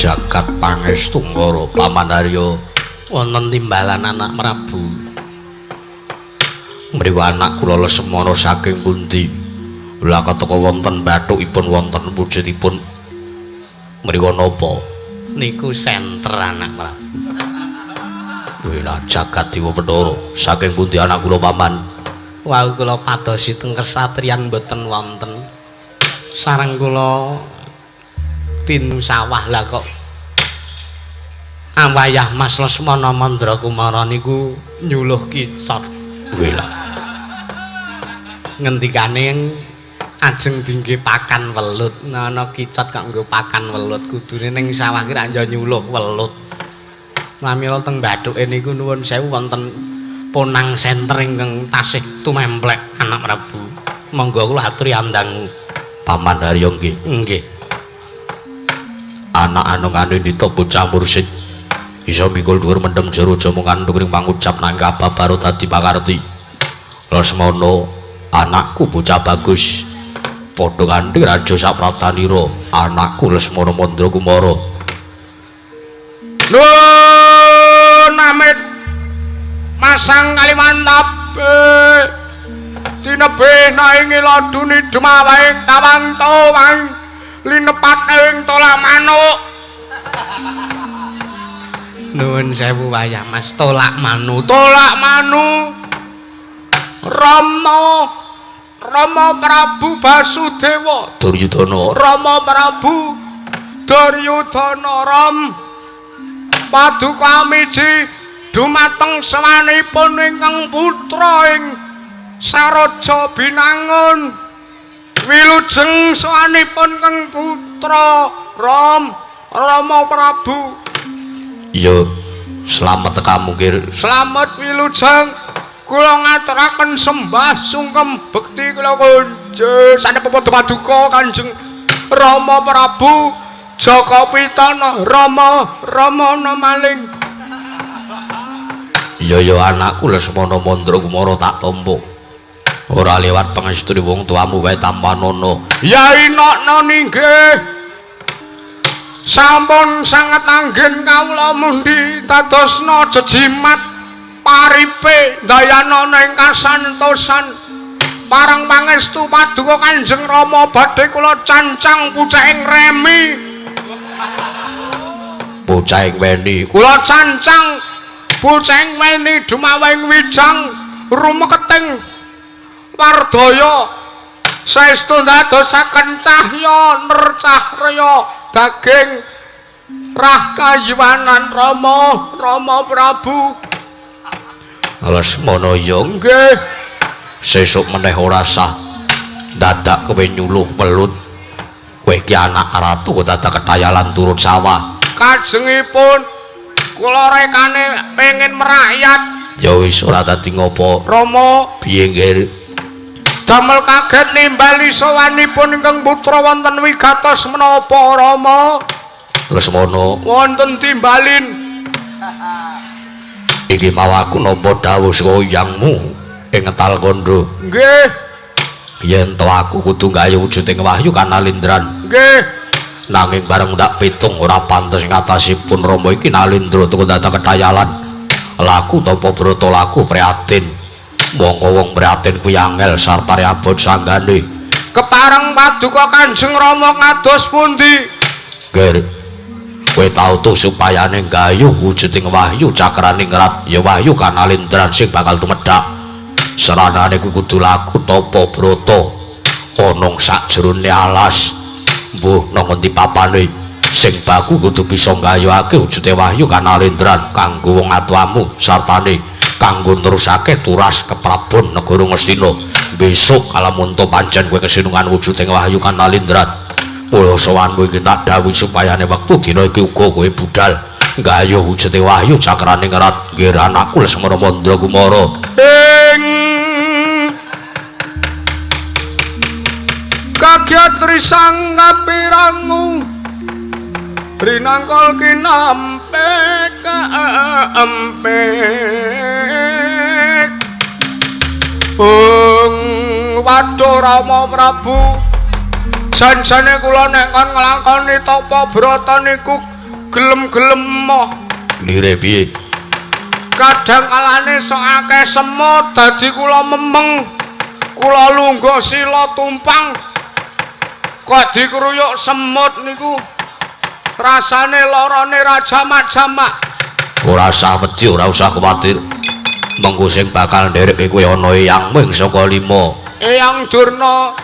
Jagat Pangestu Ngara Paman Arya wonten timbalan anak Prabu. Mriku anak kula Lesmana saking pundi? Lah keteka wonten bathukipun wonten wujudipun mriku napa? Niku senter anak Prabu. Wela jagat Dewa Bathara saking pundi anak kula Paman? Wau kula padosi teng kesatriyan mboten wonten. Sareng kula tin sawah lah kok awayah Mas Lesmana Mandra Kumara niku nyuluh kicot. Wela ngendikane ajeng dingge pakan welut. Ana kicot kok nggo pakan welut, kudune ning sawah ki ra nyuluh welut. Pramila teng bathuke niku nuwun sewu wonten ponang senter ingkang tasih tumemplek anak Prabu. Monggo kula aturi andangu. Paman Arya nggih. Nggih. Anak anungane ndita bocah mursid isa mikul dhuwur mendem jero aja mung kandhung ring pangucap nang kababaro dadi pakarti. Lesmana anakku bocah bagus, Padha kanthi raja sapratanira anakku Lesmana Mandra Kumara. Nun amit masang kalimantabe tinebih naing laduni dumawaing tawang tawang linepat ing tolak manuk. Nuwun sewu wayah Mas, tolak manu, tolak manu. Rama, Rama Prabu Basudewa Duryudana, Rama Prabu Duryudana Ram paduka miji dumateng sawanipun ingkang putra ing Saraja Binangun. Wilujeng sawanipun kang putra Ram, Rama Prabu. Iya, slamet tekamu Gir. Slamet wilujeng. Kula ngaturaken sembah sungkem bekti kula kunjung sanep padha paduka Kanjeng Rama Prabu Jaka Pitana Rama Ramana maling. Iya ya anakku Lesmana Mandra Kumara tak tampa. Ora lewat pangestune wong tuamu wae tampanana. Ya inokno ninggih. Sampun sanget anggen kawula mundi dadosna jejimat paripe ndayanana ing kasantosan. Parang pangestu paduka Kanjeng Rama badhe kula cancang pucahing remi. Pucahing weni. Kula cancang pucahing weni dumawing wijang rumeketing wardaya. Saestu ndadosaken cahya nercahrya daging rah kayiwanan Rama, Rama Prabu. Lesmana ya nggih. Sesuk meneh ora sah dadak kowe nyuluh welut. Kowe iki anak ratu kok dadak ketayalan turun sawah. Kajengipun kula rekane pengin merakyat. Ya wis ora dadi ngopo. Rama piye nggih? Damel kaget nimbali sowanipun ingkang putra wonten wigatos menapa Rama? Lesmana wonten timbalin. Iki mau aku nampa dawuh saka yangmu ing Ngetal Kandha. Nggih. Yen to aku kudu gawe wujuding wahyu kanalindran. Nggih. Nanging bareng tak pitung ora pantes ngatasipun Rama iki nalindra tuku dadak ketayalan. Laku tapa brata laku prihatin. Mongko wong prihatin kuwi angel sartane abot sanggane. Kepareng paduka Kanjeng Rama kados pundi? Nggih. Kowe tau tuh supayane gayuh wujuding wahyu cakraning rat ya wahyu kanalindran sing bakal tumedhak. Seranane kuwi kudu laku tapa brata ana sakjerone alas. Mbuh nang ngendi papane sing baku kudu bisa nggayuhake wujude wahyu kanalindran kanggo wong atuamu sartane kanggo nerusake turas keprabon negara Ngastina. Besok kalamunta pancen kowe kesinungan wujuding wahyu kanalindran. Mula sowanmu iki tak dawuhi supayane wektu dina iki uga kowe budal nggayuh wujude wahyu cakraning rat. Nggih anakku Lesmana Mandra Kumara. Ing kagyat risang kapirangu rinangkol kinampe kaempek. Bung waduh Rama Prabu, janjane kula nek kon nglakoni tapa brata niku gelem-gelem moh. Lire piye? Kadang kalane sok akeh semut dadi kula memeng. Kula lungguh sila tumpang. Kok dikruyuk semut niku rasane larane ra jamak-jamak. Ora usah wedi, ora usah kuwatir. Mengko sing bakal ndereke kowe ana eyang ming saka lima. Eyang Durna.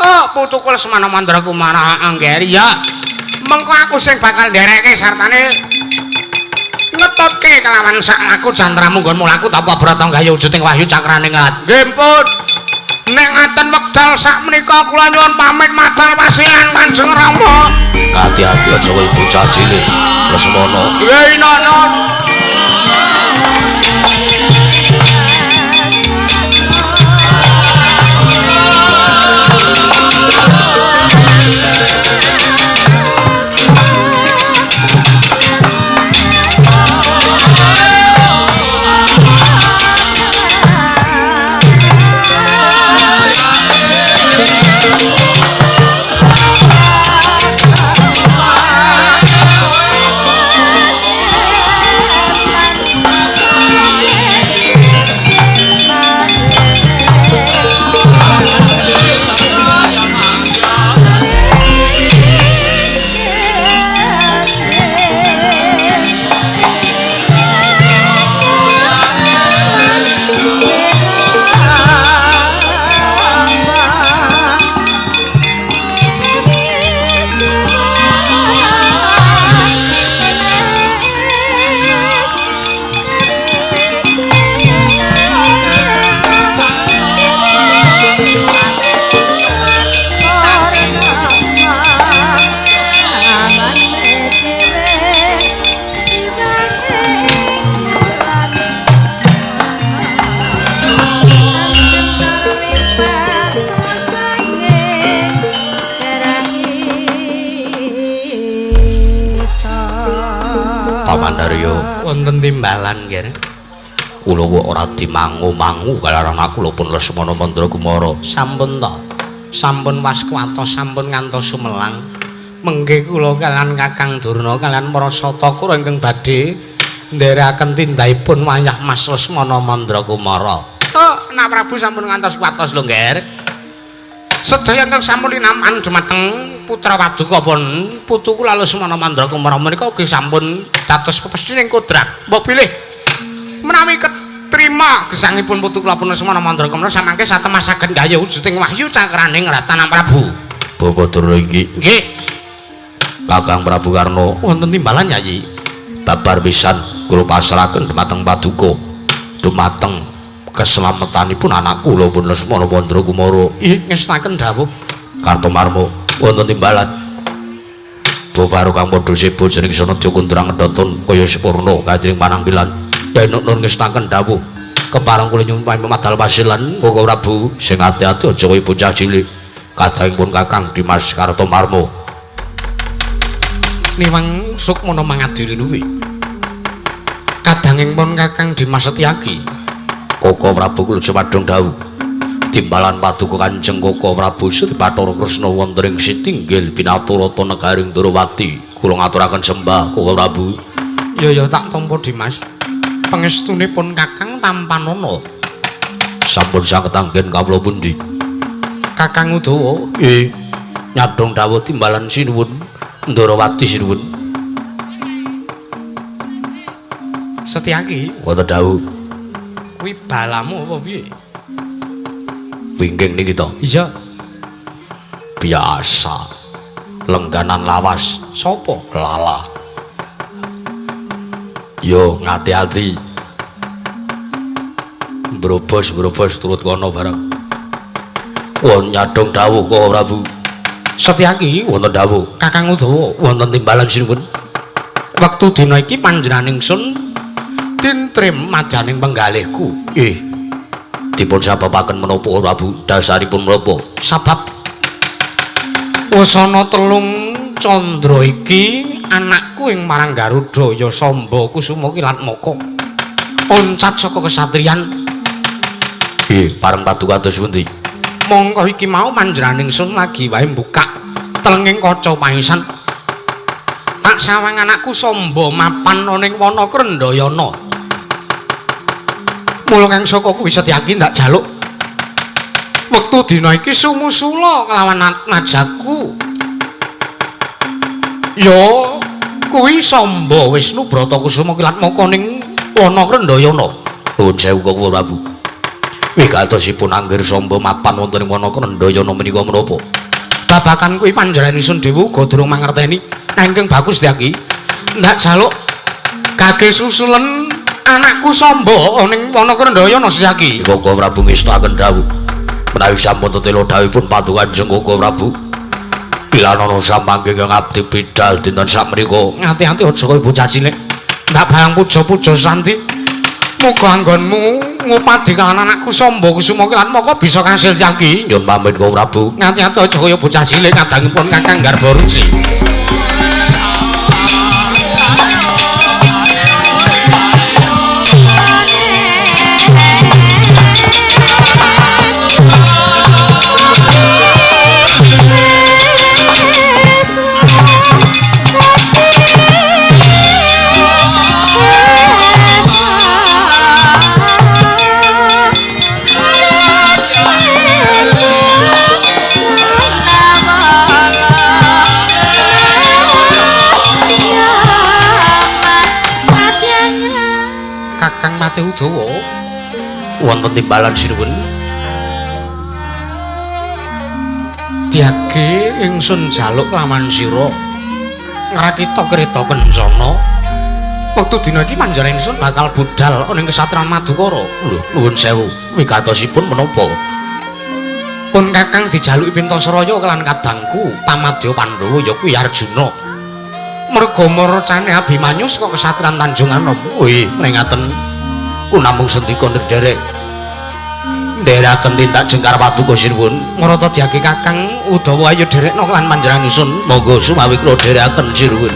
Oh, putuku Lesmana Mandra Kumara Anggeri ya. Mengko aku sing bakal ndereke sartane ngetutke kelawan sak laku jantramu nggonmu laku tapa brata gayuh wujuding wahyu cakraning rat. Nggih pun. Nek ngaten wekdal sak menika kula nyuwun pamit madal pasihan Kanjeng Rama. Ati-ati aja kowe bocah cilik Lesmana. Nggih inonon. Pamandarya wonten timbalan nggih. Kula kok ora dimangu-mangu kalaran aku lho pun Lesmana Mandra Kumara. Sampun to. Sampun waskuwatos, sampun ngantos sumelang. Mengke kula kalian Kakang Durna kalian para satakura ingkang badhe nderekaken tindakipun wayah Mas Lesmana Mandra Kumara. Oh, Nak Prabu sampun ngantos kuwatos lho, Ngger. Sedaya ingkang sampun linaman dumateng putra paduka pun putu kula Lesmana Mandra Kumara menika ugi sampun dados pepesthi ing kodrat. Mbok bilih menawi ketrima gesangipun putu kula pun Lesmana Mandra Kumara samangke satemasaken gayuh wujuding wahyu cakraning Ratan Prabu. Bapak Durna iki. Nggih. Kakang Prabu Karna wonten timbalan Yayi. Babar pisan kula pasrahaken dumateng paduka. Dumateng keslametanipun anak kula pun Lesmana Mandra Kumara. Ih, ngestaken dawuh Kartomarma wonten timbalan. Boparo kang padha seba jeneng Sanadya Kundrang Kedhaton kaya sepurna kadring panangkilan. Yai Nur ngestaken dawuh kepareng kula nyuwun pamadal pasilan Koko Prabu sing ati-ati aja kaya bocah cilik. Kadangipun Kakang Dimas Kartomarma. Niwang sukmana mangadiri luwi. Kadanging pun Kakang Dimas Setyaki. Koko Prabu kula jumadung dawuh. Timbalan paduka Kanjeng Koko Prabu Sri Bathara Kresna wonten ing sitinggil binaturata negaring Ndrawati. Kula ngaturaken sembah Koko Prabu. Ya ya tak tampa Dimas. Pangestunipun Kakang tampanana. Sampun saged anggen kawula pundi? Kakang Udawa. Nggih. Nyadong dawuh timbalan sinuwun Ndrawati sinuwun. Setyaki wonten dawuh. Kuwi balamu apa piye? Wingking niki to. Iya. Biasa. Lengganan lawas. Sopo? Lala. Yo ngati-ati. Brobos-brobos turut kono bareng. Won nyadong dawuh Koko Prabu. Setyaki wonten dawuh. Kakang Udawa wonten timbalan sinuwun. Wektu dina iki panjenengan ingsun tintrim madyaning penggalihku. Nggih. Dipun sababaken menapa Prabu? Dasaripun menapa? Sabab wasana telung candra iki anakku ing marang Garuda ya Samba Kusuma Kilatmaka. Oncat saka kesatriyan. Nggih, pareng paduka kados pundi? Mongko iki mau panjenengan ingsun lagi wae mbukak telenging kaca paisan. Tak sawang anakku Samba mapan ana ing wana Krendhayana. Mula kang saka kuwi Setyaki ndak jaluk wektu dina iki sumusula kelawan najaku. Ya kuwi Samba Wisnu Brata Kusuma Kilatmaka ning wana Krendhayana. Nuwun sewu Koko Prabu. Wigatosipun anggir Samba mapan wonten ing wana Krendhayana menika menapa? Babakan kuwi panjenengan ingsun dhewe uga durung mangerteni. Nanging bagus Setyaki ndak jaluk gage susulen anakku Samba ning wana Krendhayana Setyaki. Koko Prabu ngestakaken dawuh. Menawi sampun tetela dawuhipun paduka Kanjeng Koko Prabu. Bilanana samangke kang abdi bidal dinten sakmenika. Ngati-ati aja kaya bocah cilik. Ndak bayang puja-puja santi. Muga anggonmu ngupadi kalawan anakku Samba Kusuma Kilatmaka bisa kasil Setyaki. Nyuwun pamit Koko Prabu. Ngati-ati aja kaya bocah cilik kadangipun Kakang Garbaruci. Kakang Patih Udawa wonten timbalan sinuwun. Diage ingsun jaluk lawan sira ngrakita kreta kencana. Wektu dina iki panjenengan ingsun bakal budal ana ing kesatran Madukara. Lho, nuwun sewu, wigatosipun menapa? Pun Kakang dijaluki Pintasaraya kelan kadangku Pamadya Pandhawa ya kuwi Arjuna. Merga marcane Abimanyu saka kesatran Tanjung Anom. Wih, mringaten ku namung sendika nderek. Ndherekaken tindak jengkar paduka sinuwun. Ngrata diage Kakang Udawa ayo dherekno kelan panjenengan ingsun. Monggo sumawi kula dherekaken sinuwun.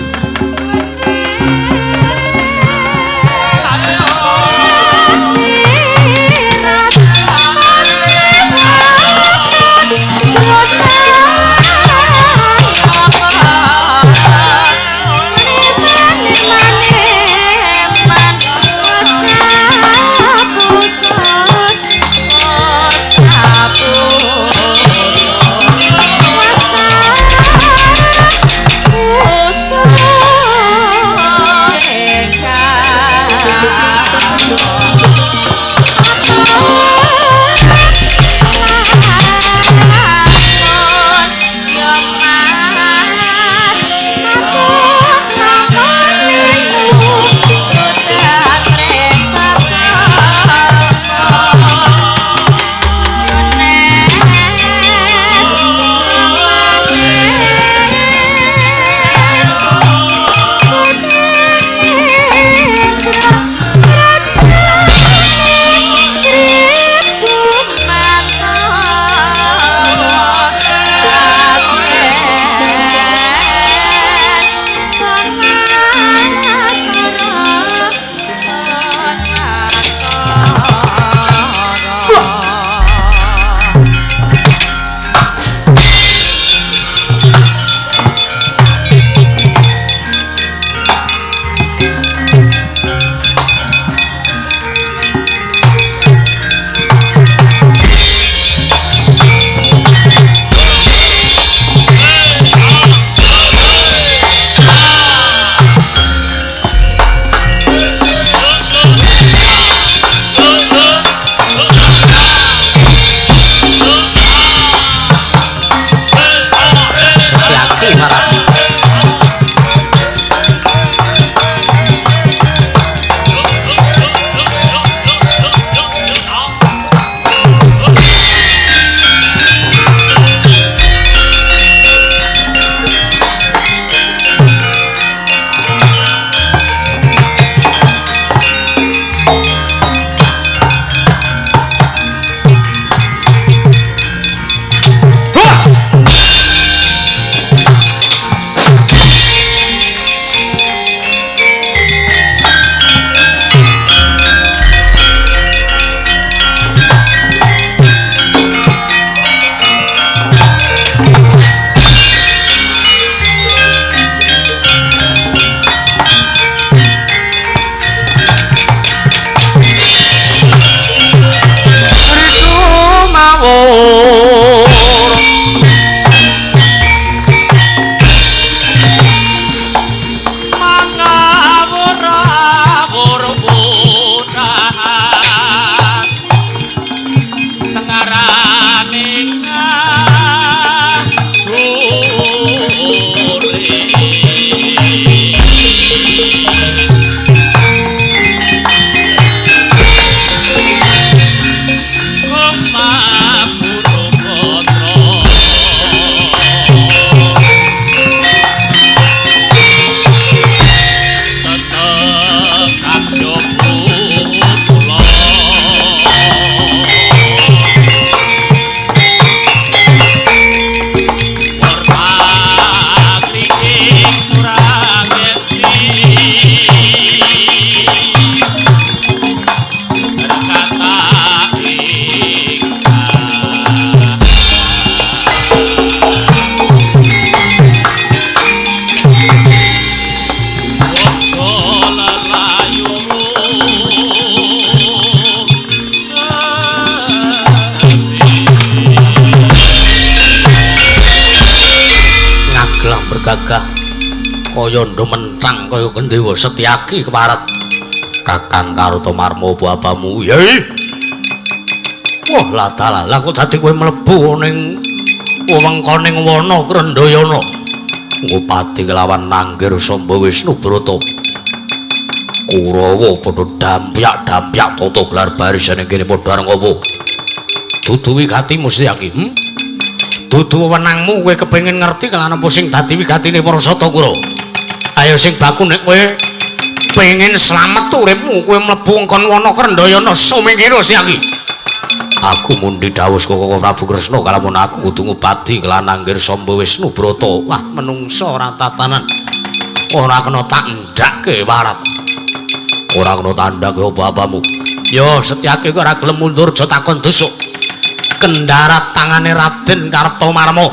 gagah kaya ndumentang kaya Gendewa Setyaki keparat. Kakang Kartomarma apa apamu? Yai. Wah, lah dalah, lah kok dadi kowe mlebu ning wewengkoning wana Krendayana. Ngupati kelawan Nanggir Samba Wisnu Brata. Kurawa padha dampyak-dampyak tata gelar barisan ing kene padha arep ngopo? Dudu wigatimu Setyaki. Dudu wewenangmu kowe kepengin ngerti kelan apa sing dadi wigatine para Satakura. Ayo sing baku nek kowe pengin slamet uripmu kowe mlebu ngkon wana Krendayana sumingkira Setyaki. Aku mundi dawuh saka Koko Prabu Kresna kalamun aku kudu ngupadi kelan Anggir Samba Wisnu Brata. Wah, menungsa ora tatanan. Ora kena tak ndhakke warat. Ora kena tandhake apa-apamu. Yo Setyaki kok ora gelem mundur aja takon dusuk. Kendharat tangane Raden Kartomarma.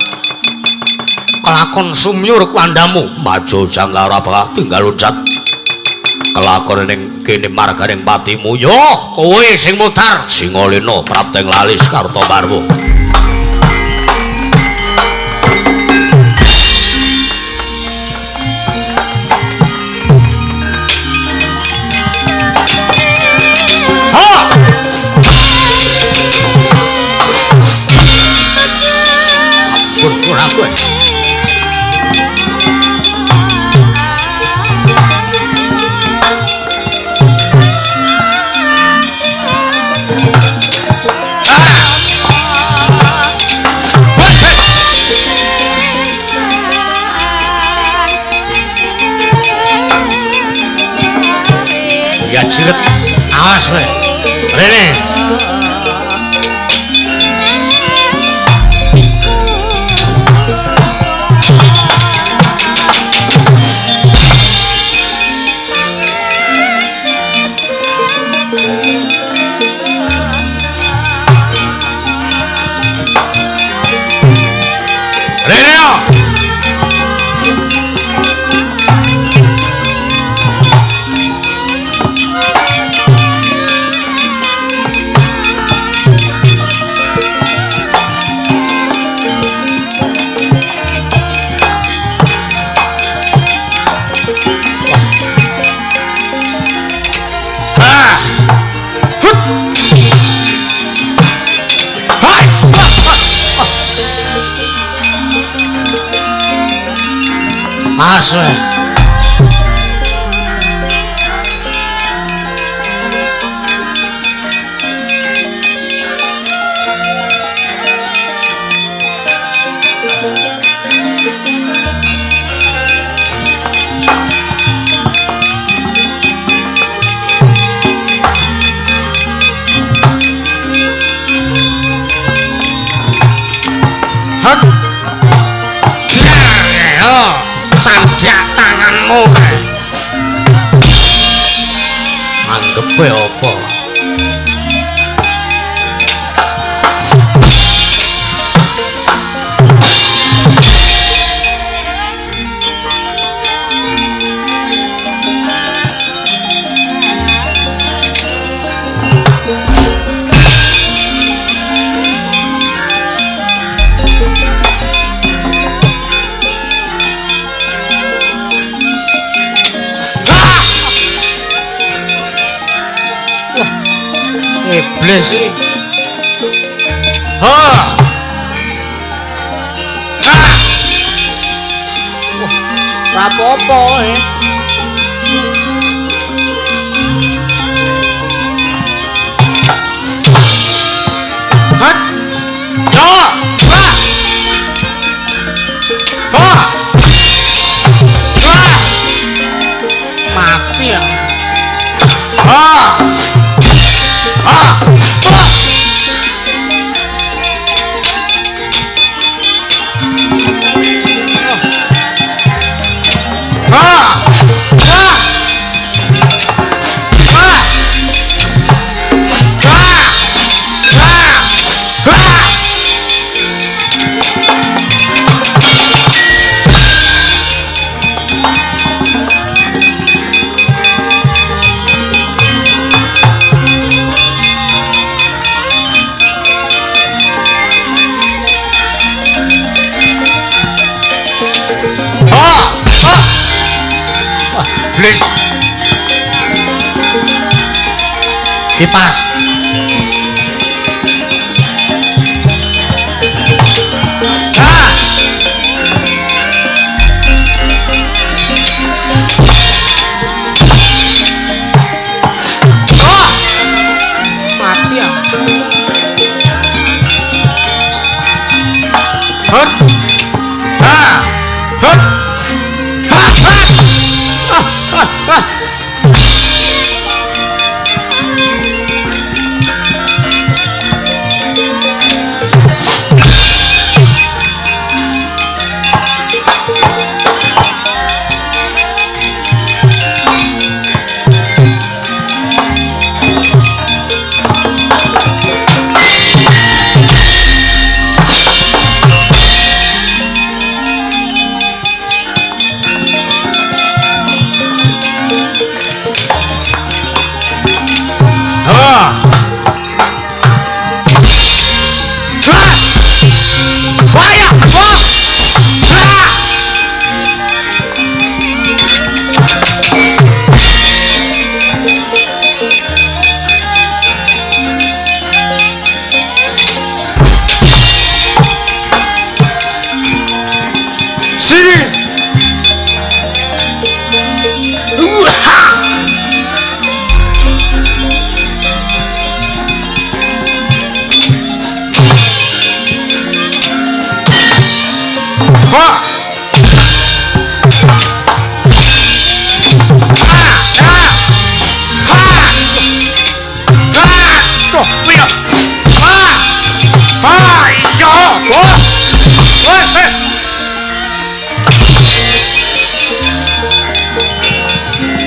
Kelakon sumyur kuandamu. Maju jangka ora bakal tinggal loncat. Kelakon ning kene marganing patimu. Yo kowe sing mutar Singalena prapteng lalis Kartomarma. Ya jiret, awas kowe. Rene. Rene. Mas. Candak tanganmu. Anggepe apa? Iblis iki. Ha. Ha. Wah, ora apa-apa eh. Ha. Yo. Ha. Ha. Ha. Mati ya. Ha. Ah! Ah! Ah! Ah! Kipas. Mati ya. Hut. Ha. Hut. Ha. Ha. Ah, ah, ah.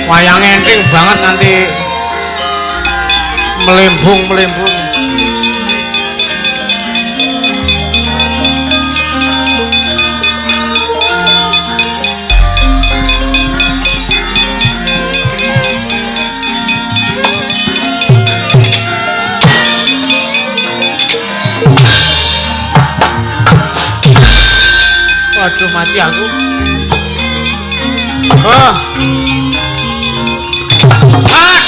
Wayang enteng banget nganti melembung-melembung. Waduh, mati aku. Ah. Ah.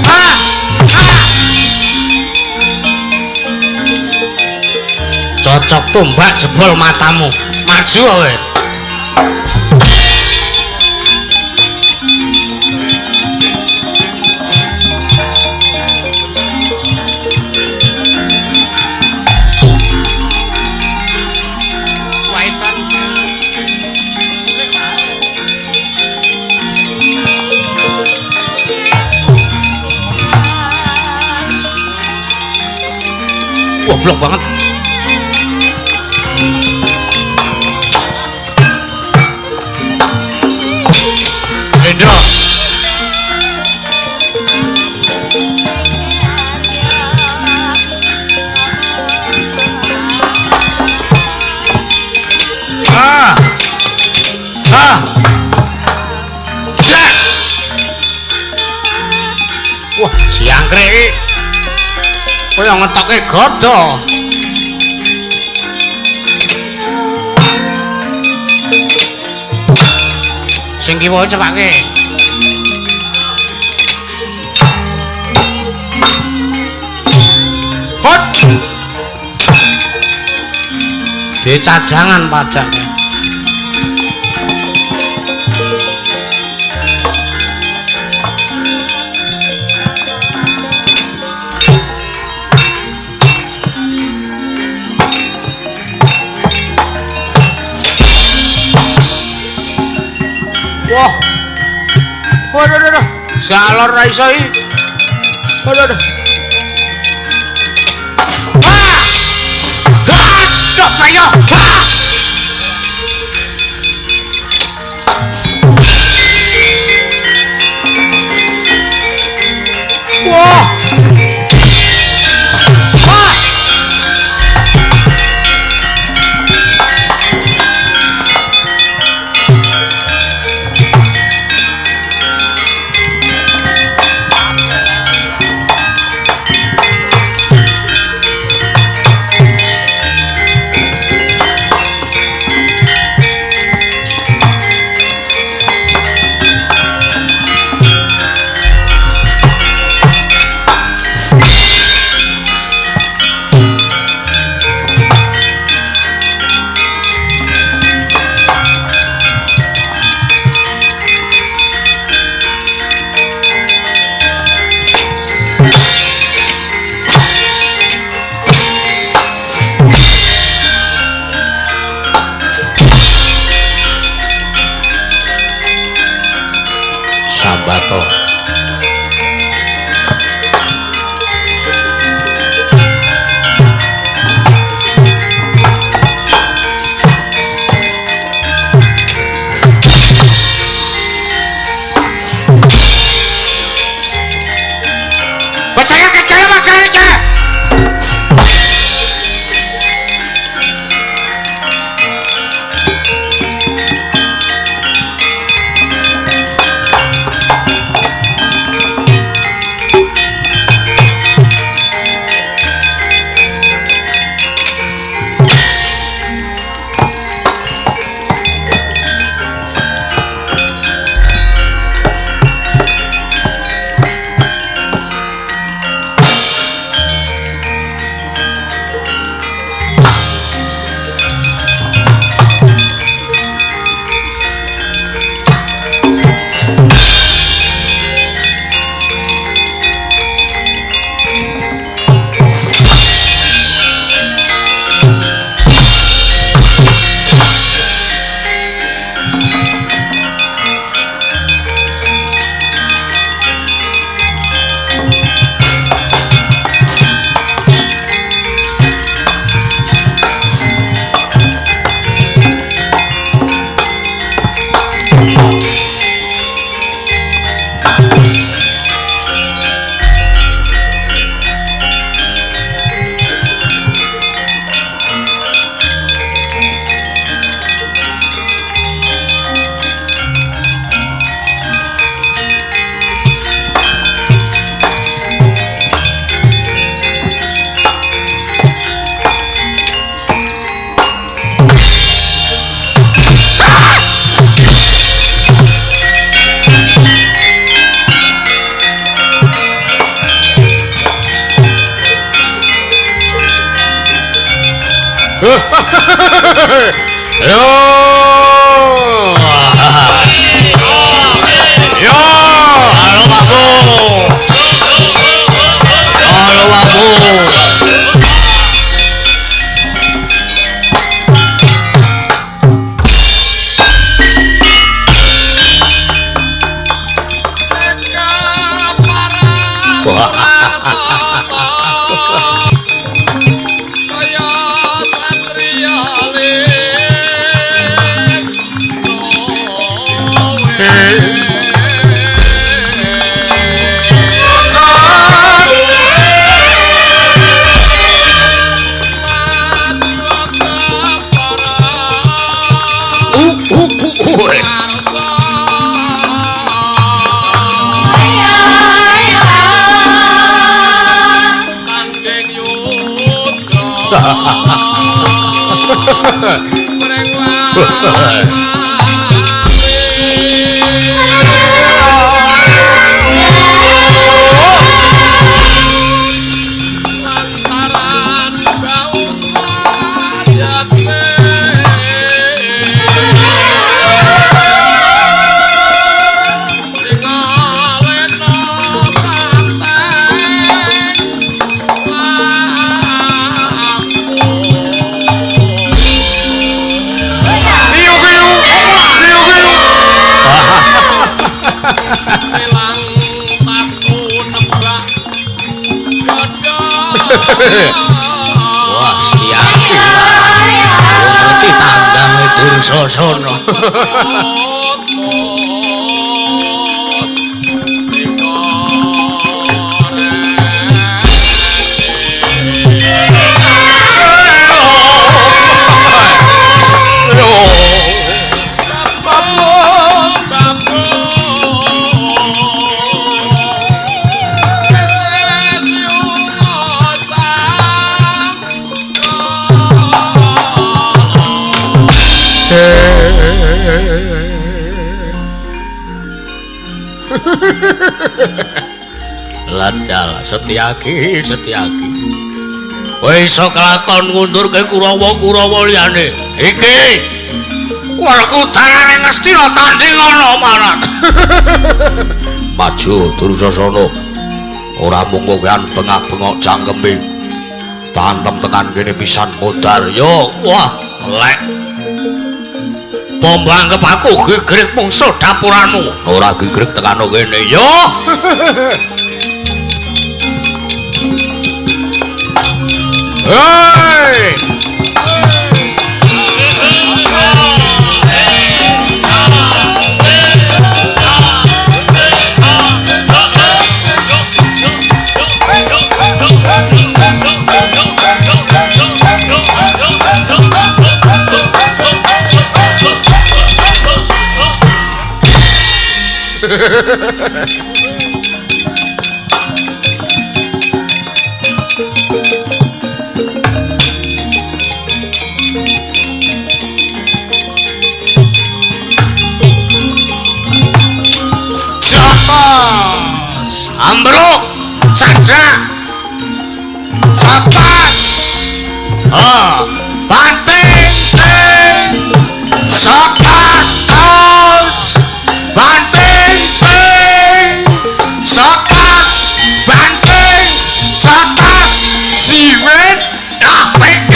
Ah. Ah. Cocok tombak jebol matamu. Maju kowe. Goblok banget. Endro. Ah. Ah. Jack. Wah, siangkrek iki. Kaya ngetoke godho. Sing kiwa cepake. Hot. Dicadangan padake. Wah. Waduh, waduh, jalur ra iso iki. Waduh, waduh. Ah! Aduh, ayo. Ah! Wah. Ah! Sambato. Percaya kecil makanya. Yo. Yo, halo Pak Bu. Halo Pak Bu. Wah, Setyaki. Ngerti tandang Dursasana. Landal Setyaki, Setyaki. Kowe iso kelakon ngundurke Kurawa-Kurawa liyane. Iki Werkudara ning Ngastina tanding ana marang. Maju Dursasana. Ora mung kowean bengak-bengok cangkeme. Tantem tekan kene pisan modar yo. Wah, lek. Bombo anggep aku gegrik mungsuh dapuranmu. Ora gegrik tekan kene yo. Hei! Jotos, ambruk, cadak, jotos, oh, banting, ting, jotos, tos, banting, ting, jotos, banting, jotos, jiwit, APK.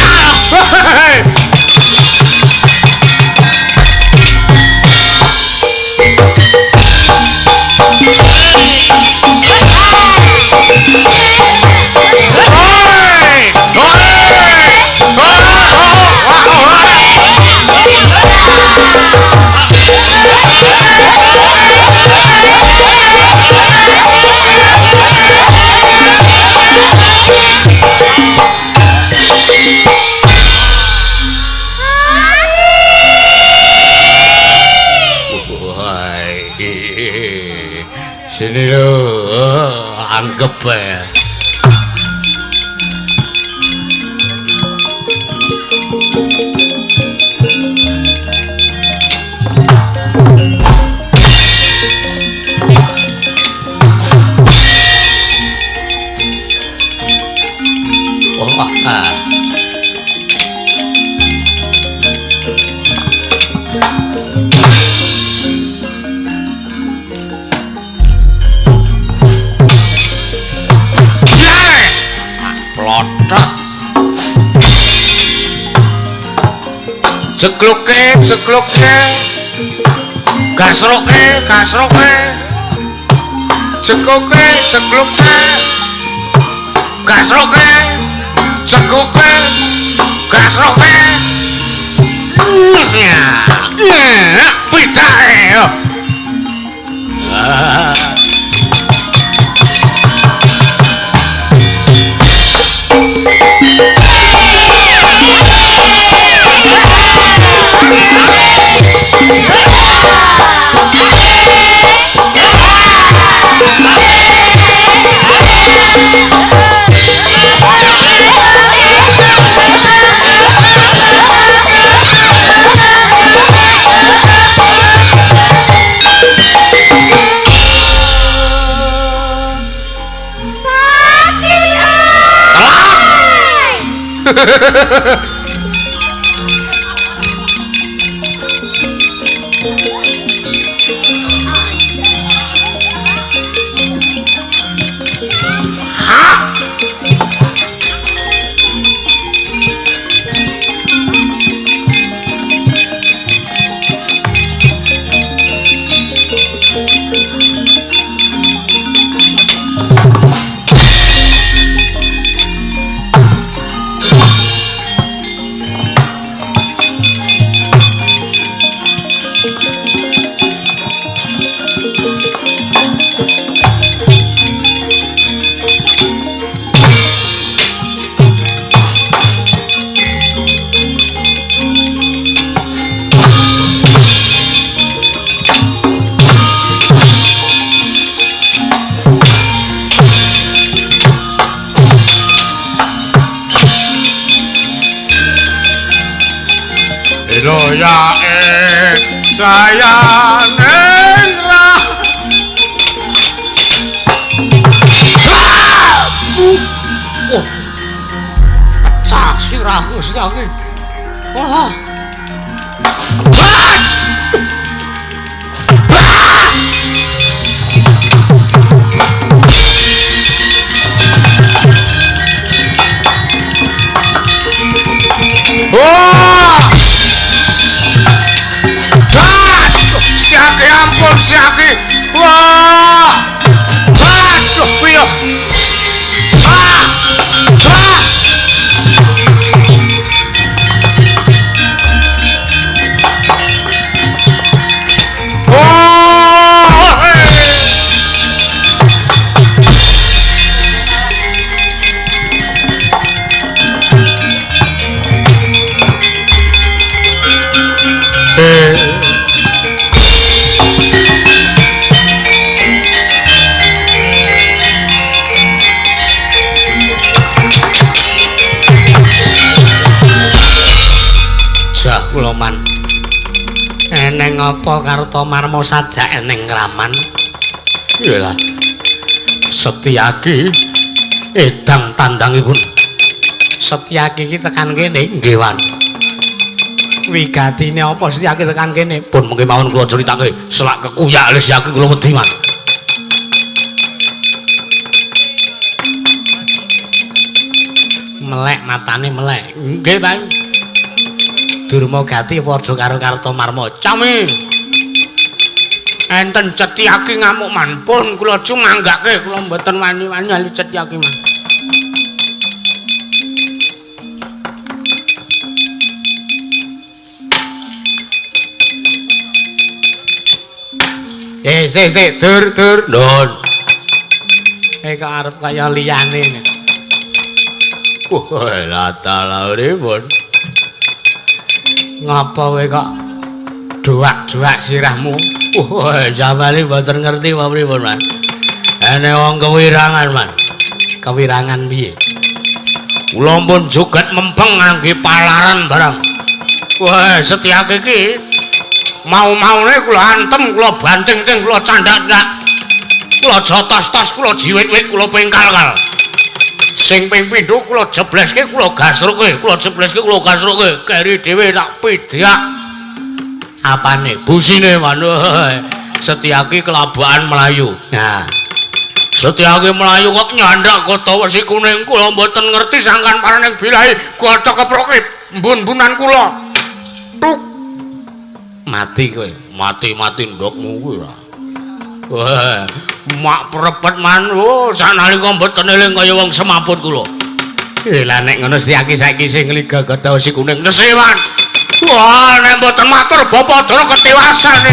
Sini lho, anggep ae. Oh, ah. Jekluke, jekluke, gasroke, gasroke, jekuke, jekluke, gasroke, jekuke, gasroke. Pidake. Pecah sirahku siange. Wah. Neng apa Kartomarma sajake ning Kraman? Iyalah. Setyaki edang tandangipun. Setyaki iki tekan kene nggih, Wan. Wigatine apa Setyaki tekan kene? Pun mengke mawon kula critake, selak kekuyak Setyaki kula wedi, Wan. Melek matane melek. Nggih, Bang. Durma Gati padha karo Kartomarma. Cami. Enten Setyaki ngamuk man. Pun kula cumanggake, kula mboten wani-wani ali Setyaki man. Sik sik dur dur. Nun. Kok arep kaya liyane. Wah, lata lauripun. Ngapa kowe kok doak-doak sirahmu? Wah, jamane mboten ngerti apa pripun, Man. Ene wong kewirangan, Man. Kewirangan piye? Kula pun joget mempeng ngangge palaran barang. Wah, Setyaki iki mau-maune kula antem, kula banting-ting, kula candhak-candhak. Kula jotos-tos, kula jiwit-wit, kula pengkal-kal. Sing ping pindho kula jebleske, kula gasruke, kula jebleske, kula gasruke, keri dhewe tak pidhak. Apane? Busine, Man. Setyaki kelabakan mlayu. Nah, Setyaki mlayu kok nyandak kota wesi kuning, kula mboten ngerti sangkan paraning bilahi gothok keproke mbun-mbunan kula. Tuk. Mati kowe. Mati-mati ndokmu kuwi ora. Wah, mak prepet man. Oh, sanalika mboten eling kaya wong semaput kula. Lah nek ngono Setyaki saiki sing ngliga gada wesi kuning nesi, Man. Wah, nek mboten matur Bapak Dara ketiwasan.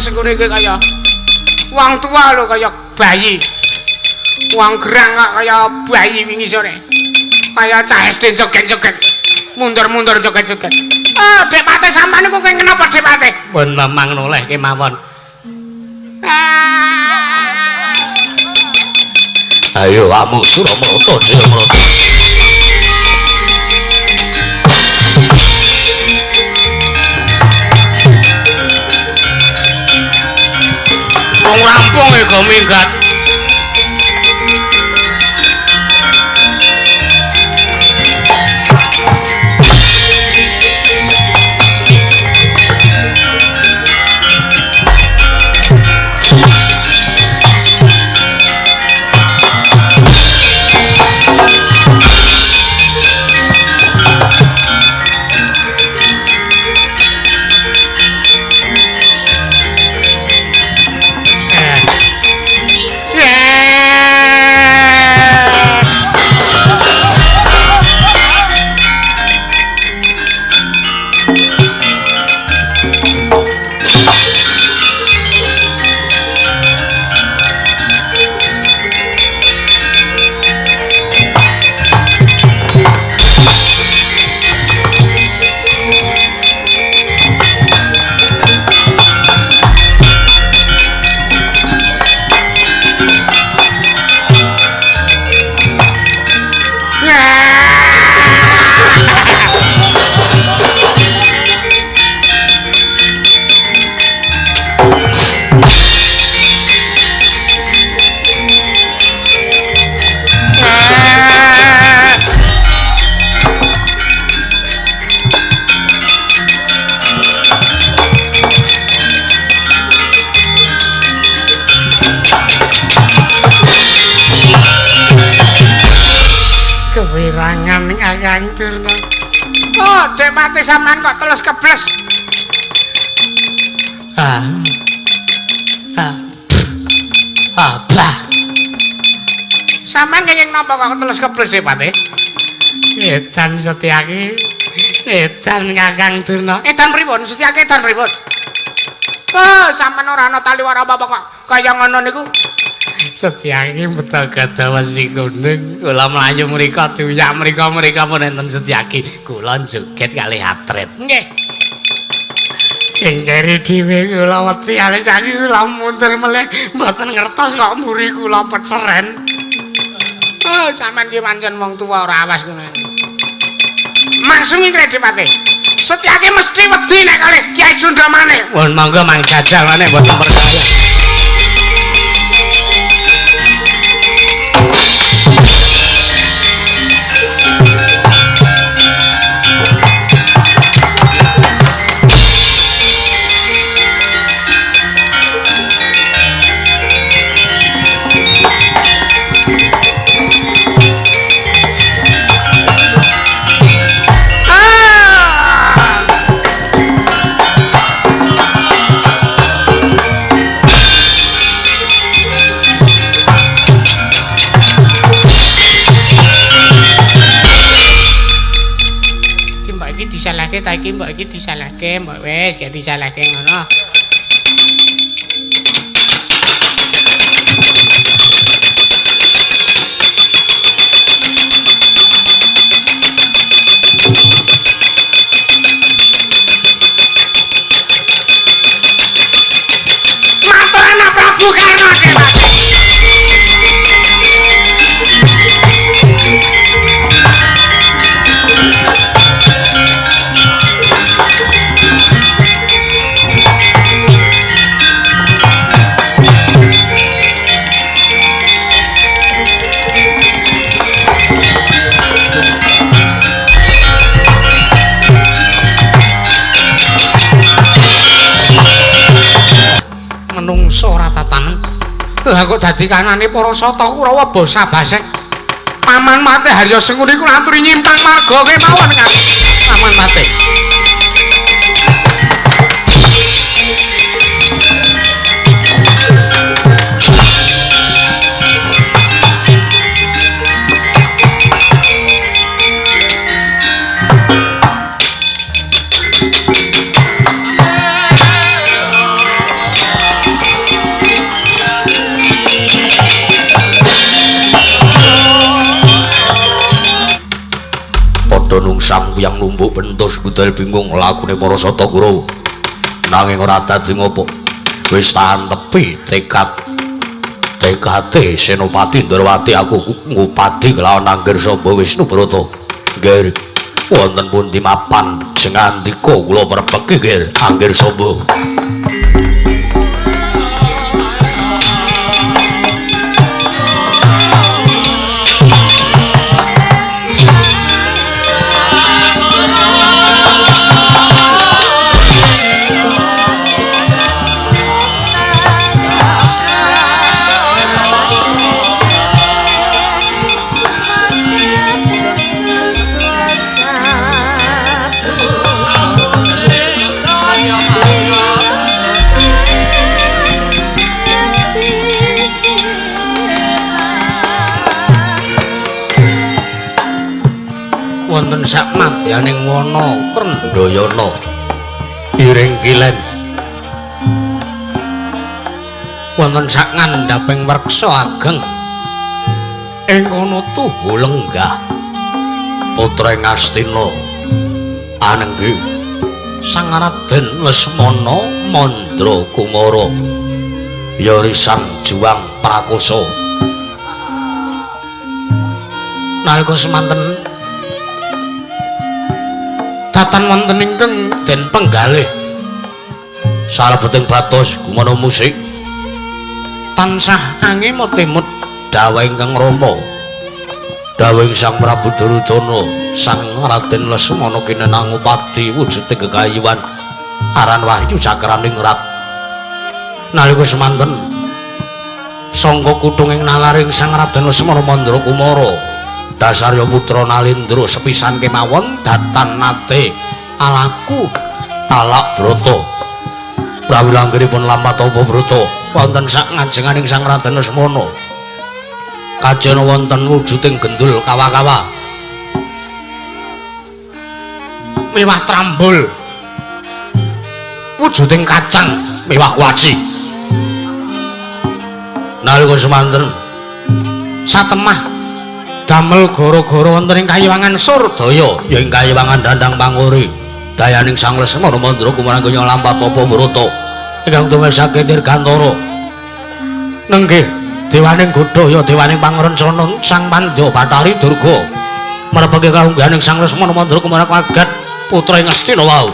Senggone kowe kaya wong tuwa lho, kaya bayi. Wong gerang kok kaya bayi wingi sore. Kaya cah SD joget-joget. Mundur-mundur joget-joget. Ah, Dek Pate sampean niku kenging napa Dek Pate? Pun memang noleh kemawon. Ayo amuk Suramarta Jayamarta. Wong rampung e go minggat. Kewirangan Kakang Durna. Oh, Dek Pati sampean kok teles kebles. Ah. Ah. Ah, bah. Sampean kenging napa kok teles kebles, Dek Pati? Edan Setyaki. Edan Kakang Durna. Edan pripun? Setyaki edan pripun? Oh, sampean ora ana tali ora apa-apa kok kaya ngono niku. Setyaki beto gada wesi kuning, kula mlayu mriko diuyak mriko-mriko pun enten Setyaki. Kula joget kalih atret. Nggih. Sing keri dhewe kula wedi kalih saiki kula mundur melih mboten ngertos kok mburi kula peceren. Oh, sampean ki pancen wong tuwa ora awas ngono. Mangsung iki Depate. Setyaki mesti wedi nek kalih Kyai Cundamane. Pun monggo mang jajal nek mboten percaya. Disalahke ta iki mbok iki disalahke mbok wis gak disalahke ngono. Matur anak Prabu Karna. Menungso ora tatanen. Lah kok dadi kanane para sata Kurawa basa basek. Paman Mate Harya Sengkuni kula aturi nyimpang marga kemawon Paman Mate. Nungsang yang numbuk bentus budal bingung lakune para sata Kurawa. Nanging ora dadi ngopo. Wis tahan tepi tekad. Tekate Senopati Ndrawati aku ngupadi kelawan Angger Samba Wisnu Brata. Nggih. Wonten pundi mapan sengandika kula prepeki nggih Angger Samba. Wonten sak madyaning wana Krendhayana iring kilen wonten sak ngandhaping wreksa ageng ing kono tuhu lenggah putra Ngastina anenggi Sang Raden Lesmana Mandra Kumara yari Sang Juang Prakosa. Nalika semanten datan wonten ingkang den penggalih salebeting batos gumana musik tansah angemut-emut dawuh ingkang Rama dawuh Sang Prabu Duryudana Sang Raden Lesmana kinenang ngupadi wujude kekayuan aran Wahyu Cakraningrat. Nalika semanten sangka kuthunging nalaring Sang Raden Lesmana Mandra Kumara Dasar ya putra Nalendra sepisan kemawon datan nate alaku talak brata. Prawila anggenipun lampah tapa brata wonten sak ngajenganing Sang Raden Lesmana. Kajana wonten wujuding gendul kawa-kawa. Mewah trambul. Wujuding kacang mewah kuaci. Nalika semanten satemah damel gara-gara wonten ing kayiwangan Surdaya ya ing kayiwangan Dandang Panguri dayaning Sang Lesmana Mandra kumarangga lampah tapa brata ingkang tumesake dirgantara nenggih dewaning godha ya dewaning pangrencana Sang Pandya Bathari Durga merepeke kaunggahaning Sang Lesmana Mandra kumarang kaget putra ing Astina wau.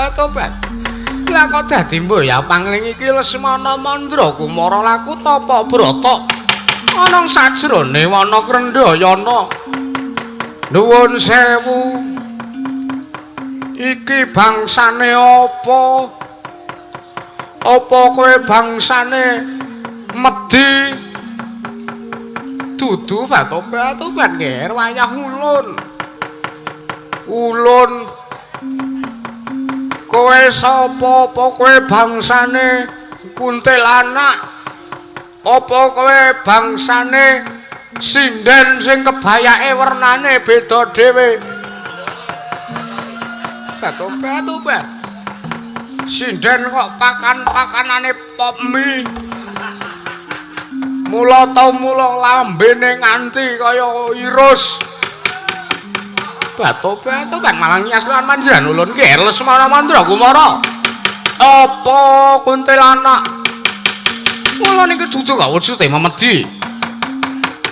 Tobat. Lah kok dadi mboya pangling iki Lesmana Mandra Kumara laku tapa brata ana sajrone wana Krendhayana. Nuwun sewu. Iki bangsane apa? Apa kowe bangsane medhi? Dudu batobat nger wayah ulun. Ulun kowe sapa? Apa kowe bangsane kuntilanak? Apa kowe bangsane sinden sing kebayake wernane beda dhewe? Batobat. Sinden kok pakan-pakanane pop mie. Mula ta mula lambene nganti kaya irus. Batobat malah ngias lan manjiran ulun ki Lesmana Mandra Kumara. Apa kuntilanak? Kula niki dudu kawujute memedi.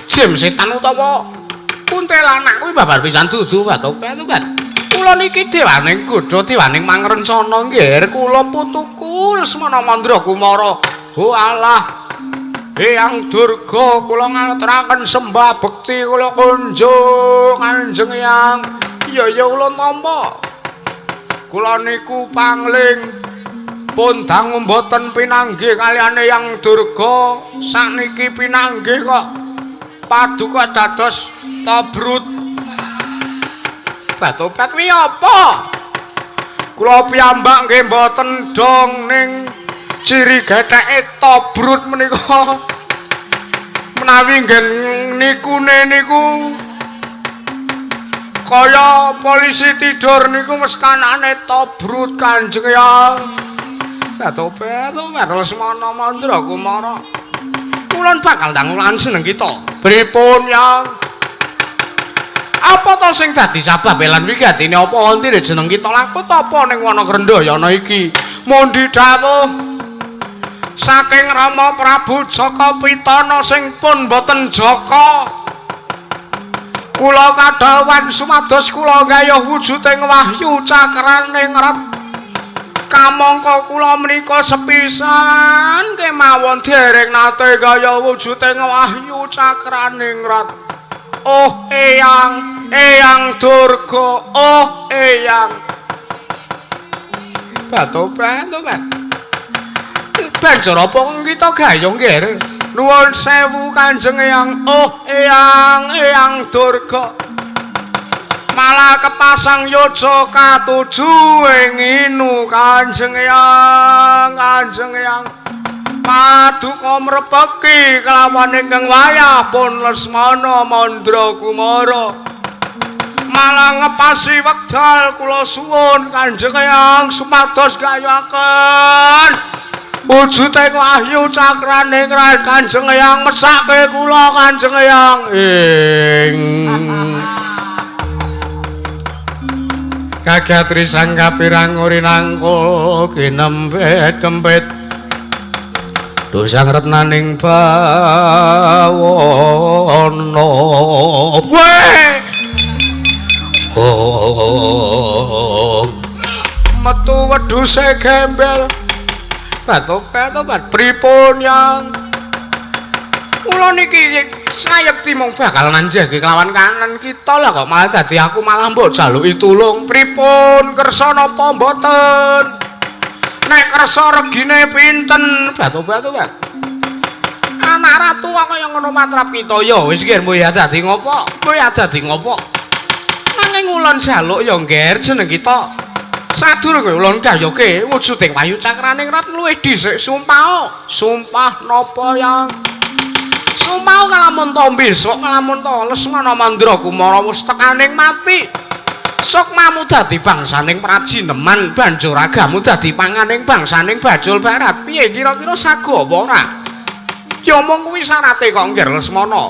Jim setan utawa kuntilanak kuwi babar pisan dudu batobat. Kula niki dewaning godha dewaning mangrencana nggih kula putuku Lesmana Mandra Kumara. Oh Allah. Eyang Durga kula ngaturaken sembah bekti kula kunjung Kanjeng Eyang. Iya ya kula tampa. Kula niku pangling pun dangu mboten pinanggih kaliyan Eyang Durga. Sakniki pinanggih kok paduka dados tobrut. Batobat kuwi apa? Kula piyambak nggih mboten dong ning ciri getheke tobrut menika. Menawi nggen nikune niku kaya polisi tidur niku meskanane tobrut Kanjeng Eyang. Batobat Lesmana Mandra Kumara. Kula bakal ndang seneng kita. Pripun Yang? Apa to sing dadi sabab lan wigatine apa wontene jeneng kita laku tapa ning wana Krendhayana iki? Mundi dawuh saking Rama Prabu Jaka Pitana sing pun boten jaka. Kula kadhawuhan sumados kula gayuh wujuding wahyu cakraning rat. Kamangka kula menika sepisan kemawon dereng nate gayuh wujuding wahyu cakraning rat. Oh Eyang, Eyang Durga, oh Eyang. Batobat. Banjur apa kita gayung nggih? Nuwun sewu Kanjeng Eyang. Oh Eyang, Eyang Durga. Malah kepasang yoga katuju ing inu Kanjeng Eyang, Kanjeng Eyang. Paduka mrepeki kelawan ingkang wayah pun Lesmana Mandra Kumara. Malah ngepasi wekdal kula suwun Kanjeng Eyang supados gayuhaken wujuding wahyu cakraning Kanjeng Eyang mesake kula Kanjeng Eyang. Ing kagatri sang kapirang urinangkul kinempet kempit dosang retnaning bawana. Weh. Metu wedhuse gembel. Batobat pripun yang? Kula niki sayekti mung bakal nanjehke kelawan kanan kita lah kok malah dadi aku malah mbok jaluki tulung. Pripun kersa napa mboten? Nek kersa regine pinten? Batobat. Anak ratu kok kaya ngono matrap kita ya wis nggih mboh ya dadi ngopo? Mboh ya dadi ngopo? Nanging ulun jaluk ya nggih jeneng kita. Sadurunge ulun gayoke wujuding Wahyu Cakraning Rat luwih dhisik sumpah. Sumpah napa yang? Sumpah kalamun to besok kalamun to Lesmana Mandra Kumara wis tekaning mati. Sukmamu dadi bangsaning Prajineman, banjur ragamu dadi panganing bangsaning Bajul Barat. Piye kira-kira sago apa ora? Ya mung kuwi syarate kok nggih Lesmana.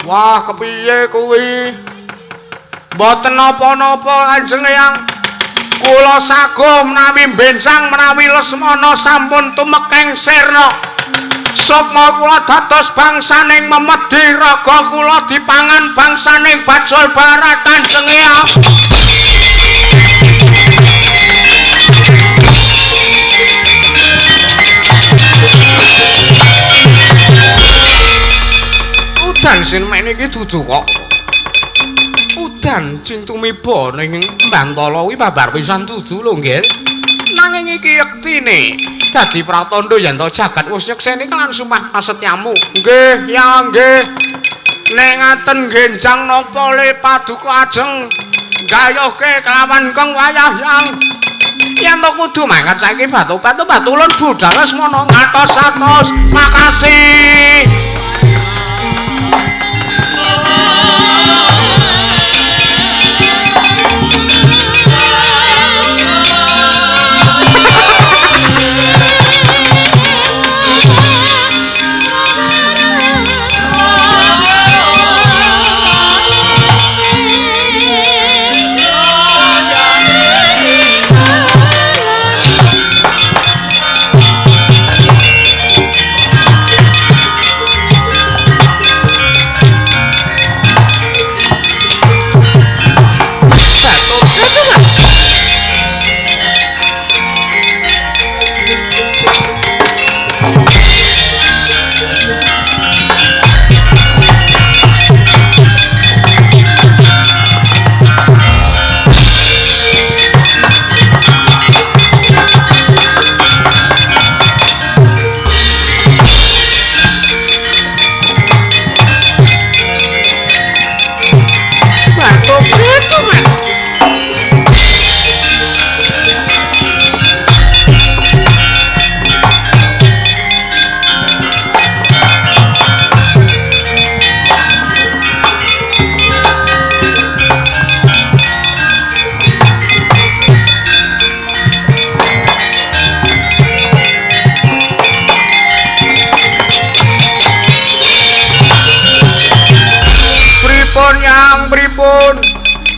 Wah, kepiye kuwi? Mboten napa-napa Kanjeng Eyang. Kula sago menawi benjang menawi Lesmana sampun tumekeng sirna. Sukma kula dados bangsaning memedhi raga kula dipangan bangsaning Bajul Barat Kanjeng Eyang. Udan sin iki dudu kok. Udan sing tumiba ning Bantala kuwi babar pisan dudu lho nggih. Nanging iki yektine dadi pratandha yen to jagat wis nyekseni kelan sumpah prasetyamu. Nggih, ya nggih. Nek ngaten genjang napa le paduka ajeng gayuhke kelawan keng wayah yang. Yen to kudu mangkat saiki batu-batu ulun budal Lesmana ngatos-atos. Makasih.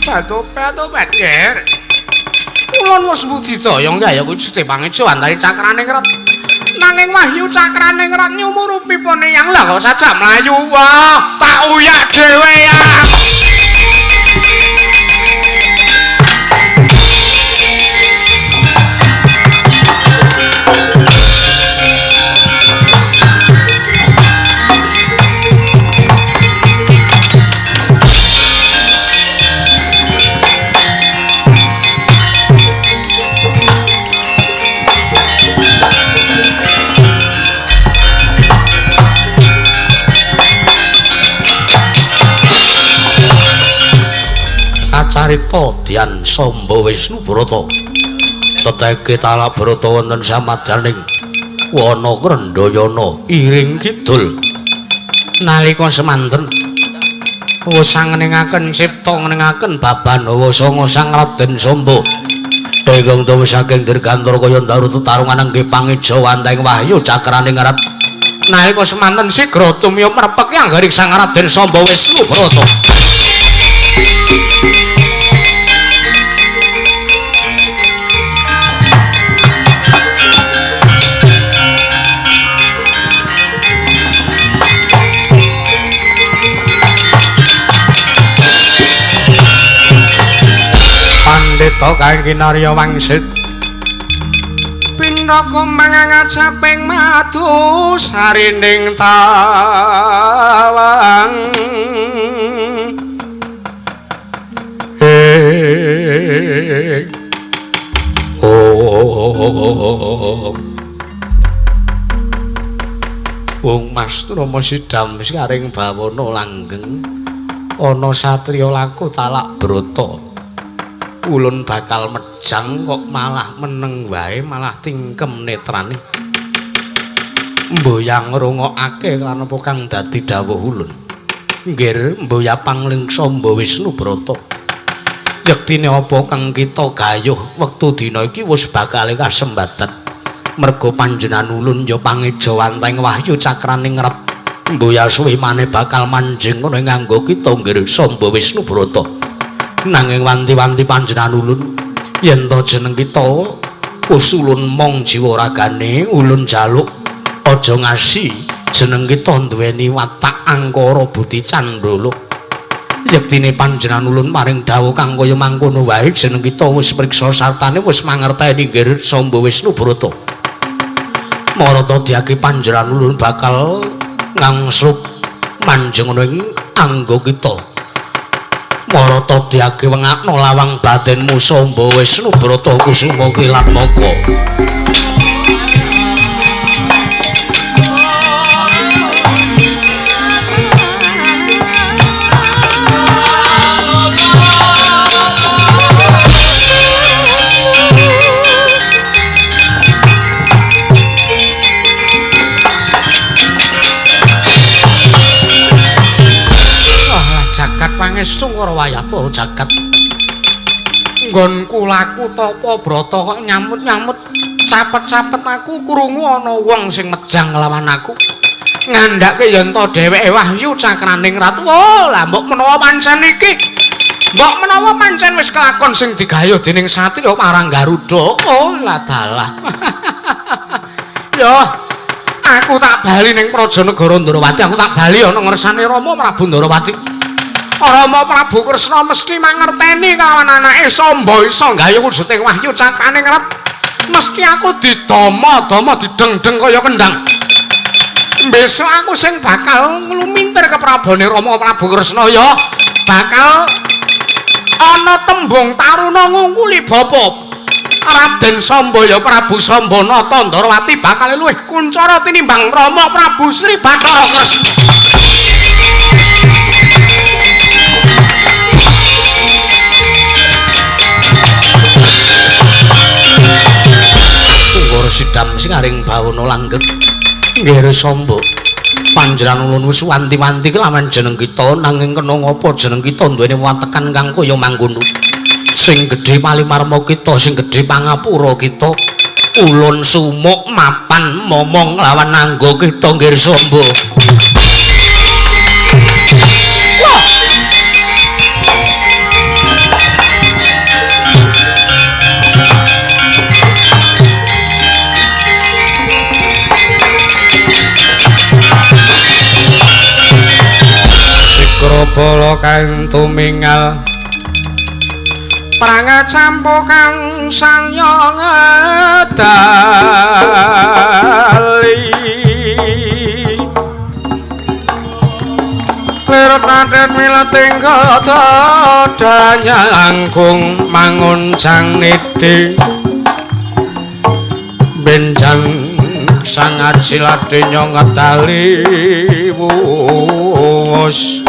Batu-batu ger. Ulun wis budidaya nggaya kuwi pangejo antari Cakraning Rat. Nanging Wahyu Cakraning Rat nyumurupipun yang lah kok sajak mlayu. Wah, tak uyak dhewe ya. Carita Dian Samba Wisnu Brata teteke talak brata wonten samadyaning wana Krendhayana iring kidul nalika semanten wis sangeningaken cipta ngeningaken babanawa sanga Sang Raden Samba ingkang tuwa saking dirgantara kaya ndaru tetarungan nggih pangeja wantahing Wahyu Cakraning Rat nalika semanten sigra tumiya mrepek anggaring Sang Raden Samba Wisnu Brata. Kita kae kinarya wangsit pindha kumbang ngajaping madu sarining tawang. Wong Mas Rama Sidam saring bawana langgeng ana satriya laku talak brata. Ulun bakal mejang kok malah meneng wae, malah tingkem netrane. Mboyang ngrungokake lan apa kang dadi dawuh ulun. Nggir mboya panglingsa Mba Wisnu Brata. Yektine apa kang kita gayuh wektu dina iki wis bakal kasembatan. Merga panjenengan ulun ya pangejawanteng wahyu cakraning ret. Mboya suwe maneh bakal manjing ana ing nganggo kita nggir Samba Wisnu Brata. Nanging wanti-wanti panjenengan ulun yen to jeneng kita wis ulun mong jiwa ragane ulun jaluk aja ngasi jeneng kita duweni watak angkara budi candala. Yektine panjenengan ulun paring dawuh kang kaya mangkono wae jeneng kita wis priksa sartane wis mangerteni nggir Samba Wisnu Brata. Marata diake panjenengan ulun bakal ngangslup manjeng ana ing anggo kita. Marata diake wengakno lawang batinmu Samba Wisnu Brata Kusuma Kilatmaka. Pangestu karo wayah para jagat. Nggonku laku tapa brata kok nyamut-nyamut capet-capet aku krungu ana wong sing mejang nglawan aku. Ngandhake yen to dheweke wahyu cakraning rat. Wah, lah mbok menawa pancen iki. Mbok menawa pancen wis kelakon sing digayuh dening satriya marang Garuda. Oh, lah dalah. Yo, aku tak bali ning Praja Negara Ndrawati, aku tak bali ana ngersane Rama Prabu Ndrawati. Rama Prabu Kresna mesti mangerteni kelawan anake Samba iso gayuh wujuding wahyu cakraning ret. Mesti aku didama-dama dideng-deng kaya kendang. Besok aku sing bakal nglumintir ke prabone Rama Prabu Kresna ya bakal ana tembung taruna ngungkuli bapa Raden Samba ya Prabu Samba Nata Ndrawati bakal luwih kuncara tinimbang Rama Prabu Sri Bathara Kresna. Sidam sing aring bawana langgeng nggih Samba panjenengan ulun wis wanti-wanti kelawan jeneng kita nanging kena ngapa jeneng kita duweni watekan kang kaya mangkono sing gedhe palimarma kita sing gedhe pangapura kita ulun sumuk mapan momong lawan anggo kita nggih Samba. Bala kang tumingal prangacampo kang sangya ngedali lir tatet mileting kadanya langkung manguncang niti benjang sang ajilate ngedali wus.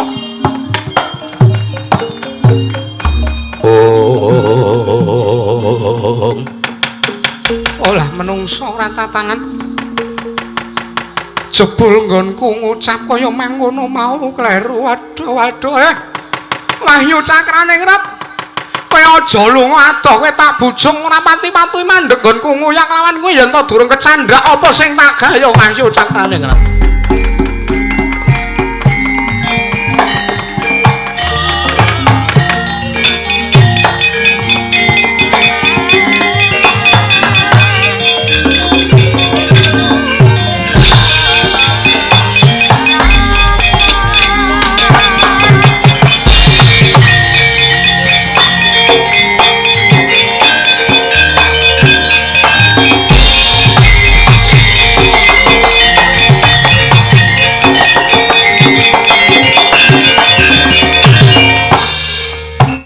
Olah menungso ora tatanan. Jebul nggonku ngucap kaya mangono mau kleru. Waduh waduh Wahyu cakraning rat. Kowe aja lunga adoh, kowe tak bujung ora pati-pati mandeg nggonku nguyak lawan kowe yen to durung kecandhak apa sing tak gayuh Wahyu cakraning rat.